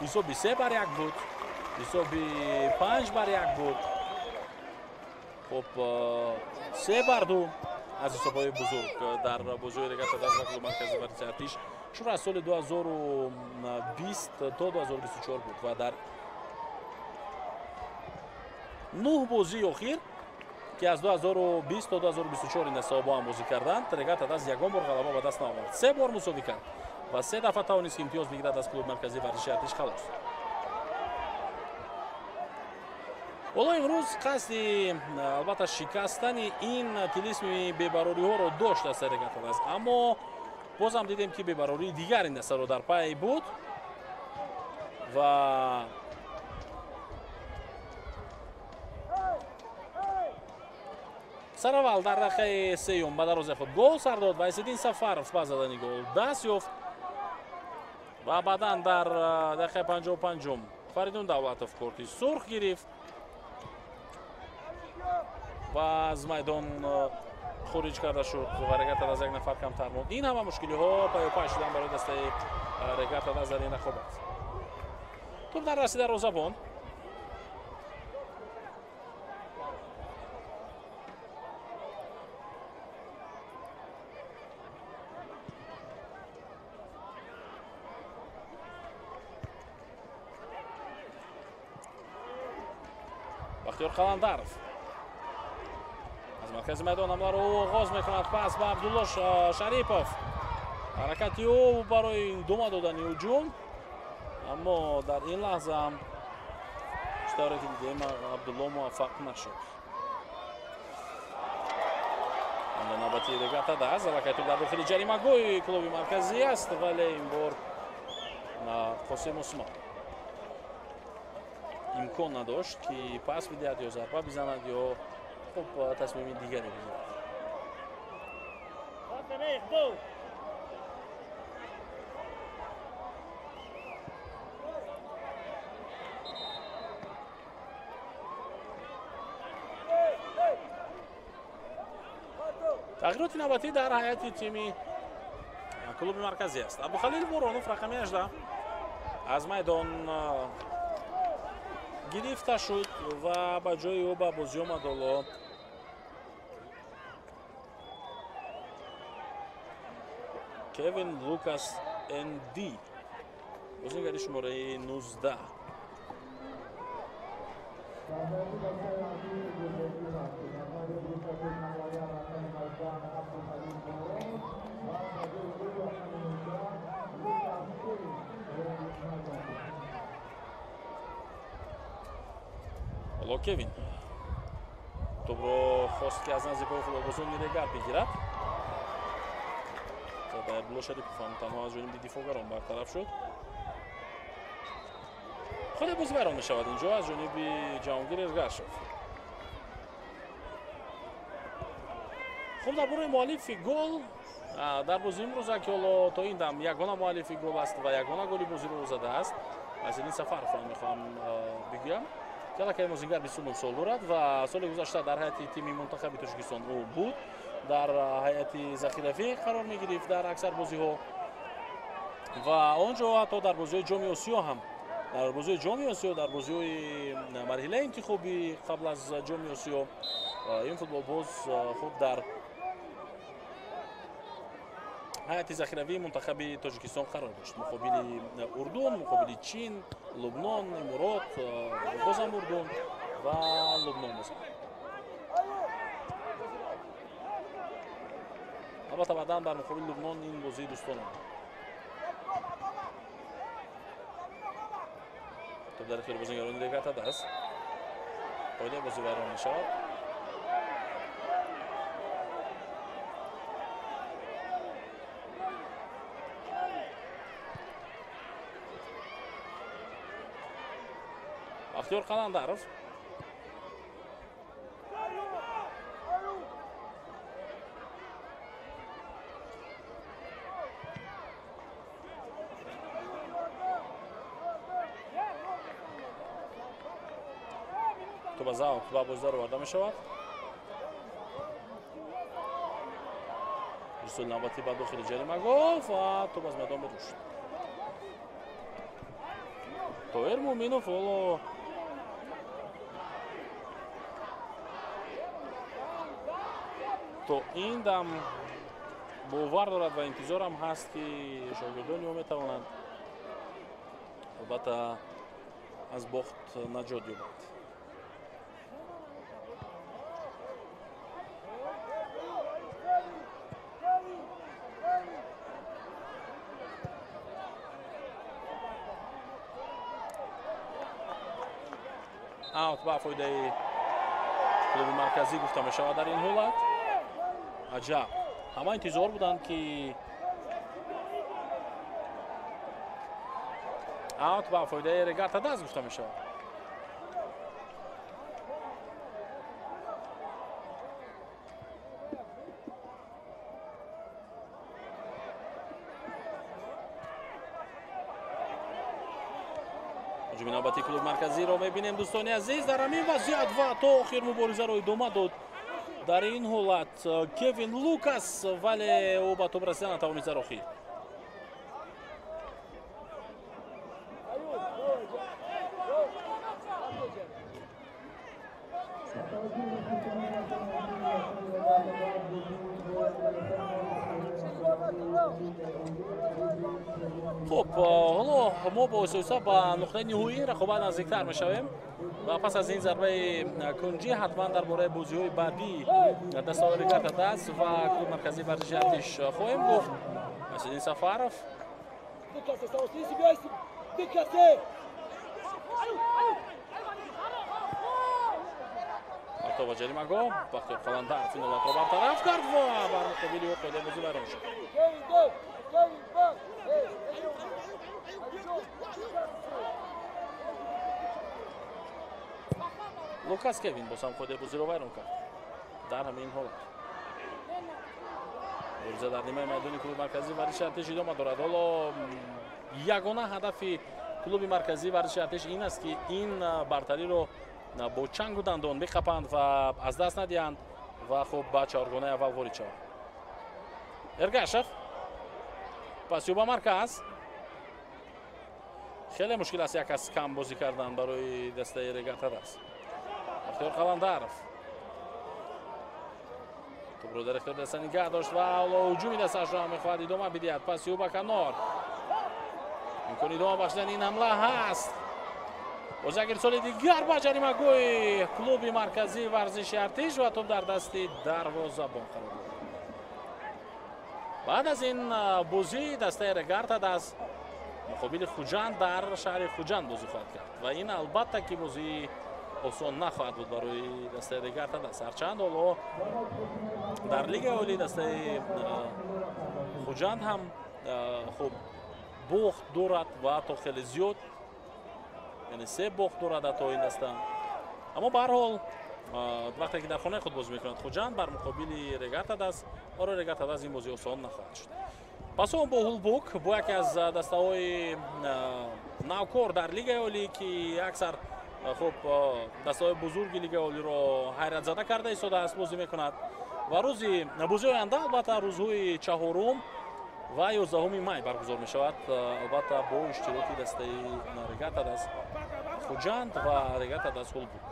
Ҳисоби 3-1 буд, ҳисоби 5-1 буд. Хуб, 3-2 аз ҳисобҳои бузург дар бозиҳои Регар-ТадАЗ ва клуби марказии варзиши Артиш шурӯъ аз соли 2020 то 2024 буд ва дар 9 бозии охир ки аз 2020 то 2024 ин дастаҳо бо ҳам бозӣ карданд, Регар-ТадАЗ ягон бор ғалаба ба даст наовард. 3 бор мусовӣ кард ва 3 дафъа тавонист ки имтиёз бигирад аз клуби марказии варзиши Артиш. Халос. Ҳоло имрӯз қасди албатта шикастани ин тилисми бебарориҳоро дошт дастаи Регар-ТадАЗ, аммо бозам дидем ки бебарории дигар ин дастаро дар пай буд ва сараввал дар дақиқаи сеюм ба дарозаи худ гол сар дод ва Исиддин Сафаров ба задани гол даст ёфт ва баъдан дар дақиқаи 55-ум Фаридун Давлатов корти сурх гирифт ва аз майдон хориҷ карда шуд ва Регар-ТадАЗ як нафар камтар монд. Ин ҳама мушкилиҳо пайопай шуданд барои дастаи Регар-ТадАЗ дар ин рақобат. Тӯб дар дасти дарвозабон. Бахтиёр Қаландаров аз маркази майдон ҳамларо оғоз мекунад. Пас ба Абдулло Шарипов. Ҳаракати ӯ барои идома додани ҳуҷум, аммо дар ин лаҳза ҳам чӣ тавре ки дидем Абдулло муваффақ нашуд. Ҳамла навбати Регар-ТадАЗ, аллакай туп дар дохили ҷаримагоҳи клуби марказӣ аст, вале ин бор Қосим Усмон имкон надошт, ки пас бидиҳад ё зарба бизанад ё хуб тасмими дигаре бигирад. Тағйироти навбатӣ дар ҳайати тими клуби марказӣ аст. Абдухалил Боронов рақами 18 аз майдон гирифта шуд ва ба ҷои ӯ ба бозӣ омад ҳоло Кевин Лукас Н.Д. бозигари шумораи 19. Ҳоло Кевин тӯбро хост, ки аз назди пои футболбозони Регар бигирад. Зарбаи Абдулло Шарипов ҳам танҳо аз ҷониби дифоъгарон бартараф шуд. Худи бозӣ вайрон мешавад инҷо аз ҷониби Ҷаҳонгир Эргашев. Хуб, дар бораи муаллифи гол дар бозии имрӯза, ки ҳоло то ин дам ягона муаллифи гол аст ва ягона голи бозиро задааст, Азиддин Сафаров мехоҳам бигӯям. Аллакай бозингар 29 сол дорад ва соли гузашта дар ҳайати тими мунтахаби Тоҷикистон ӯ буд, дар ҳайати захиравӣ қарор мегирифт дар аксар бозиҳо ва он ҷо ҳатто дар бозиҳои Ҷоми Осиё ҳам, дар бозиҳои Ҷоми Осиё, дар бозиҳои марҳилаи интихобӣ қабл аз Ҷоми Осиё ин футболбоз хуб дар ҳайати захиравии мунтахаби Тоҷикистон қарор дошт. Муқобили Урдун, муқобили Чин, Лубнон, Иморот, бозам Урдун ва Лубнон бозам. Албатта баъдан дар муқобили Лубнон ин бозии дӯстона. Топ дар ихтиёри бозигарони Регар-ТадАЗ. Қоидаи бозӣ вайрон мешавад. Бахтиёр Қаландаров туп аз аут ба бозӣ дароварда мешавад. Ирсоли навбатӣ ба дохили ҷаримагоҳ ва туп аз майдон берун шуд. Тоҳир Муъминов ҳоло то ин дам бовар дорад ва интизорам ҳаст, ки шогирдони ӯ метавонанд албатта аз бохт наҷот ёбанд. Аут ба фоидаи клуби марказӣ гуфта мешавад дар ин ҳолат. Аҷаб, ҳама интизор буданд, ки аут ба фоидаи Регар-ТадАЗ гуфта мешавад. Ҳуҷуми навбати клуби марказиро мебинем, дӯстони азиз, дар ҳамин вазъият ва то охир муборизаро идома дод. Дар ин ҳолат Кевин Лукас, вале ӯ ба топ расида натавонист дар охир. Хуб, ҳоло мо бо оҳиста ба нуқтаи ниҳоии рақобат наздиктар мешавем ва пас аз ин зарбаи кунҷӣ ҳатман дар бораи бозиҳои баъдии дастаҳои Регар-ТадАЗ ва клуби марказии варзиши Артиш хоҳем гуфт. Насриддин Сафаров то ба ҷаримагоҳ. Бахтиёр Қаландаров ин ҳолатро бартараф кард ва бар муқобили ӯ қоидаи бозӣ вайрон шуд. Лукас Кевин боз ҳам қоидаи бозиро вайрон кард дар ҳамин ҳолат. Мубориза дар нимаи майдони клуби марказии варзиши Артиш идома дорад. Ҳоло ягона ҳадафи клуби марказии варзиши Артиш ин аст, ки ин бартариро бо чангу дандон биқапанд ва аз даст надиҳанд ва хуб ба чаҳоргонаи аввал ворид шаванд. Эргашев пасиё ба марказ. Хеле мушкил аст як аз кам бозӣ кардан барои дастаи Регар-ТадАЗ. Бахтиёр Қаландаров тӯбро дар ихтиёри даста нигаҳ дошт ва ҳоло ҳуҷуми дастаашро ҳам мехоҳад идома бидиҳад. Пасиё ба канор. Имкони идома бахшидани ин ҳамла ҳаст. Боз як ирсоли дигар ба ҷаримагоҳи клуби марказии варзиши Артиш ва тӯб дар дасти дарвозабон қарор дорад. Баъд аз ин бозӣ дастаи Регар-ТадАЗ муқобили Хуҷанд дар шаҳри Хуҷанд бозӣ хоҳад кард ва ин албатта ки бозии осон нахоҳад буд барои дастаи Регар-ТадАЗ. Ҳарчанд ҳоло дар лигаи олӣ дастаи Хуҷанд ҳам хуб бохт дорад ва то хеле зиёд, яъне се бохт дорад ҳатто ин даста. Аммо ба ҳар ҳол вақте ки дар хонаи худ бозӣ мекунад Хуҷанд бар муқобили Регар-ТадАЗ, барои Регар-ТадАЗ ин бозӣ осон нахоҳад шуд. Пас он бо Ҳулбук, бо яке аз дастаҳои навкор дар лигаи олӣ, ки аксар хуб дастаҳои бузурги лигаи олиро ҳайратзада карда истодааст, бозӣ мекунад. Ва рӯзи бозии оянда албатта рӯзҳои 4 ва 11 май баргузор мешавад, албатта бо иштироки дастаи Регар-ТадАЗ Хуҷанд ва Регар-ТадАЗ Ҳулбук.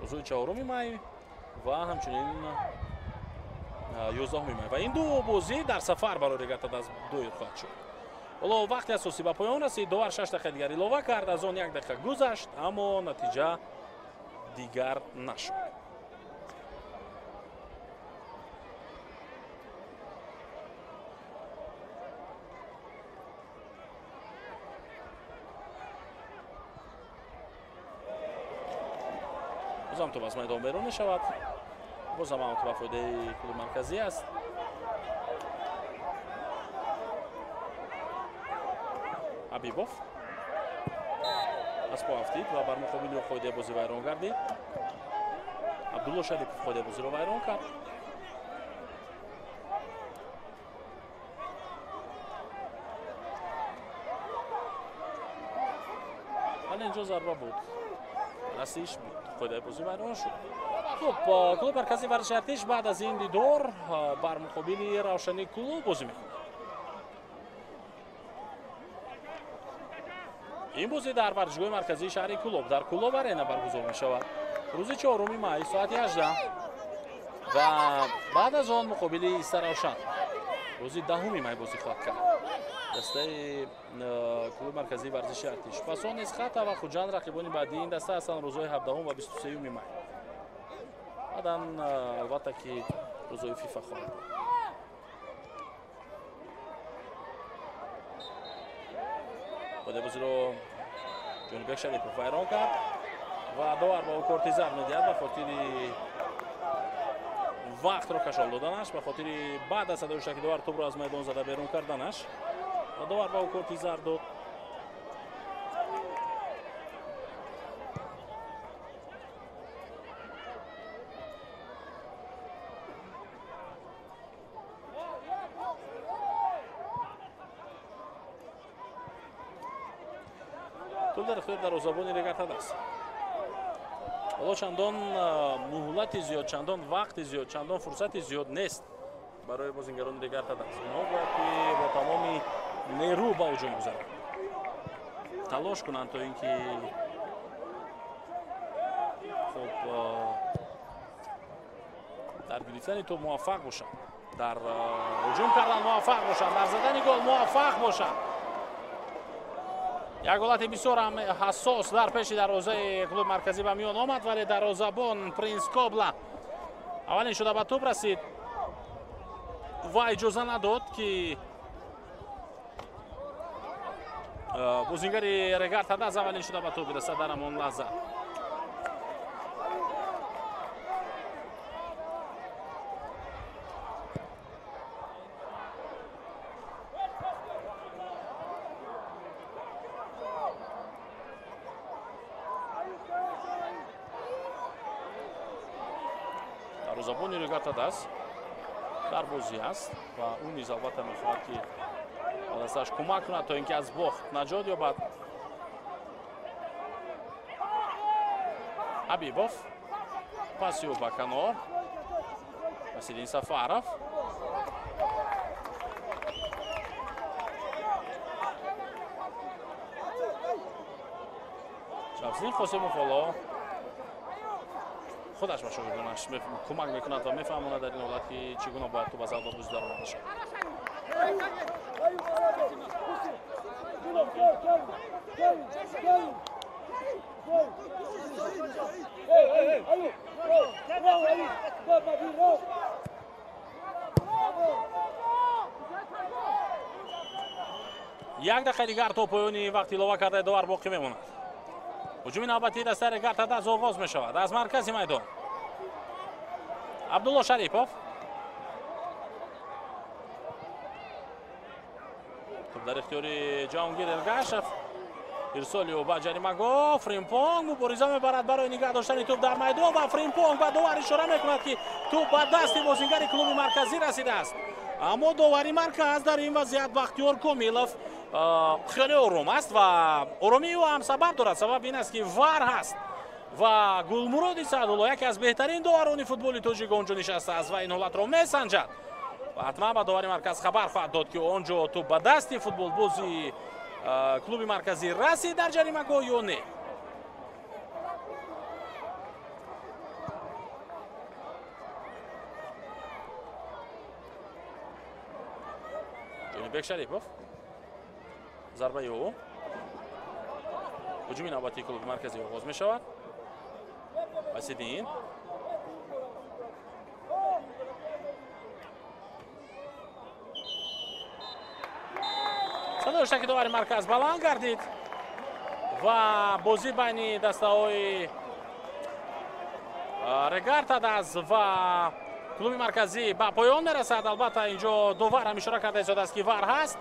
Рӯзҳои 4 май ва ҳамчунин 11 май. Ва ин ду бозӣ дар сафар барои Регар-ТадАЗ доир хоҳад шуд. Ҳоло вақти асосӣ ба поён расид. Довар 6 дақиқа дигар илова кард, аз он 1 дақиқа гузашт, аммо натиҷа дигар нашуд. Бозам тӯб аз майдон берун мешавад. Бозам аут ба фоидаи клуби марказӣ аст. Ҳабибов аз по афтид ва бар муқобили ӯ қоидаи бозӣ вайрон гардид. Абдулло Шарипов қоидаи бозиро вайрон кард. Вале инҷо зарба буд, расиш буд, қоидаи бозӣ вайрон шуд. Хуб, клуби марказии варзиши Артиш баъд аз ин дидор бар муқобили Равшани клуб бозӣ мекунад. Ин бозӣ дар варзишгоҳи марказии шаҳри Кӯлоб дар Кӯлоб Арена баргузор мешавад рӯзи 4 май соати 18 ва баъд аз он муқобили Истаравшан рӯзи 10 май бозӣ хоҳад кард дастаи клуби марказии варзиши Артиш. Пас он низ Хата ва Хуҷанд рақибони баъдии ин даста ҳастанд рӯзҳои 17 ва 23 май. Баъдан албатта ки рӯзҳои ФИФА хоҳад буд. Қоидаи бозиро Ҷонибек Шарипов вайрон кард ва довар ба ӯ корти зард медиҳад ба хотири вақтро кашол доданаш, ба хотири баъд аз садои шаки довар тӯбро аз майдон зада берун карданаш ва довар ба ӯ корти зард дод. Тӯб дар ихтиёри дарвозабони Регар-ТадАЗ. Ҳоло чандон муҳлати зиёд, чандон вақти зиёд, чандон фурсати зиёд нест барои бозингарони Регар-ТадАЗ. Онҳо бояд ки бо тамоми нерӯ ба ҳуҷум гузаранд, талош кунанд то ин ки хуб дар гирифтани тӯб муваффақ бошанд, дар ҳуҷум кардан муваффақ бошанд, дар задани гол муваффақ бошанд. Як ҳолати бисёр ҳам ҳассос дар пеши дарвозаи клуби марказӣ ба миён омад, вале дарвозабон Принс Кобла аввалин шуда ба тӯб расид ва иҷоза надод, ки бозингари Регар-ТадАЗ аввалин шуда ба тӯб бирасад дар ҳамон лаҳза. Дарвозабони Регар-ТадАЗ дар бозӣ аст ва ӯ низ албатта мехоҳад, ки ба дасташ кӯмак кунад, то ин ки аз бохт наҷот ёбад. Ҳабибов, паси ӯ ба канор, Василин Сафаров. Шамсиддин Қосимов ҳоло худаш ба шогирдонаш кӯмак мекунад ва мефаҳмонад дар ин ҳолат, ки чӣ гуна бояд тӯб аз ба бозӣ даромада шавад. Як дақиқаи дигар то поёни вақти илова кардаи довар боқӣ мемонад. Ҳуҷуми навбатии дастаи Регар-ТадАЗ оғоз мешавад аз маркази майдон. Абдулло Шарипов, тӯб дар ихтиёри Ҷаҳонгир Эргашев, ирсоли ӯ ба ҷаримагоҳ. Фримпонг мубориза мебарад барои нигаҳ доштани тӯб дар майдон ва Фримпонг ба довар ишора мекунад, ки тӯб ба дасти бозингари клуби марказӣ расидааст. Аммо довари марказ дар ин вазъият Бахтиёр Комилов хеле ором аст ва оромии ӯ ҳам сабаб дорад. Сабаб ин аст, ки ВАР ҳаст ва Гулмуроди Саъдулло, яке аз беҳтарин доварони футболи тоҷик, он ҷо нишастааст ва ин ҳолатро месанҷад ва ҳатман ба довари марказ хабар хоҳад дод, ки он ҷо тӯб ба дасти футболбози клуби марказӣ расид дар ҷаримагоҳ ё не. Ҷонибек Шарипов, зарбаи ӯ. Ҳуҷуми навбатии клуби марказӣ оғоз мешавад. Васидин, садои ки довари марказ баланд гардид ва бозӣ байни дастаҳои Регар-ТадАЗ ва клуби марказӣ ба поён мерасад. Албатта, инҷо довар ҳам ишора карда истодааст, ки ВАР ҳаст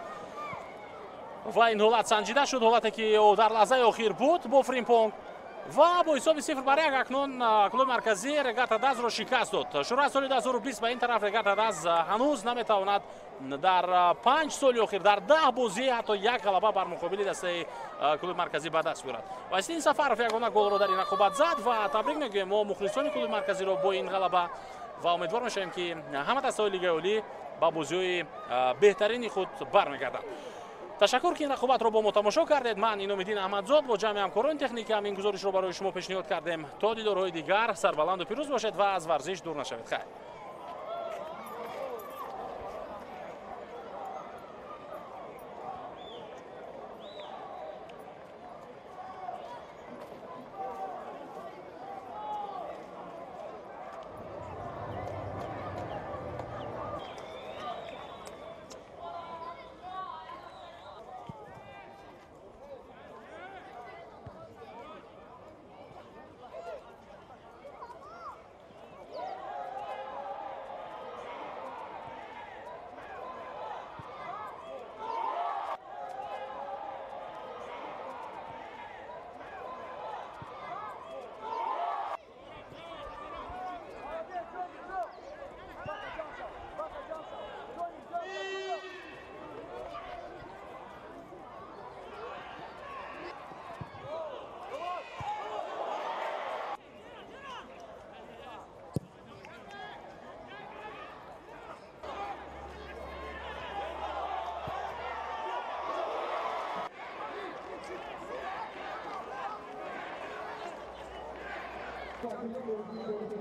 ва ин ҳолат санҷида шуд, ҳолате ки дар лаҳзаи охир буд бо Фримпонг ва бо ҳисоби 0-1 акнун клуби марказӣ Регар-ТадАЗро шикаст дод. Шурӯъ аз соли 2020 ба ин тараф Регар-ТадАЗ ҳанӯз наметавонад дар 5 соли охир дар 10 бозӣ ҳатто як ғалаба бар муқобили дастаи клуби марказӣ ба даст биёрад. Василин Сафаров ягона голро дар ин рақобат зад ва табрик мегӯем мо мухлисони клуби марказиро бо ин ғалаба ва умедвор мешавем, ки ҳама дастаҳои Лигаи Олӣ ба бозиҳои беҳтарини худ бармегарданд. Ташаккур, ки ин рақобатро бо мо тамошо кардед. Ман Иномиддин Аҳмадзод бо ҷамъи ҳамкорони техникӣ ҳам ин гузоришро барои шумо пешниҳод кардем. То дидорҳои дигар сарбаланду пирӯз бошед ва аз варзиш дур нашавед. Хайр. Thank you.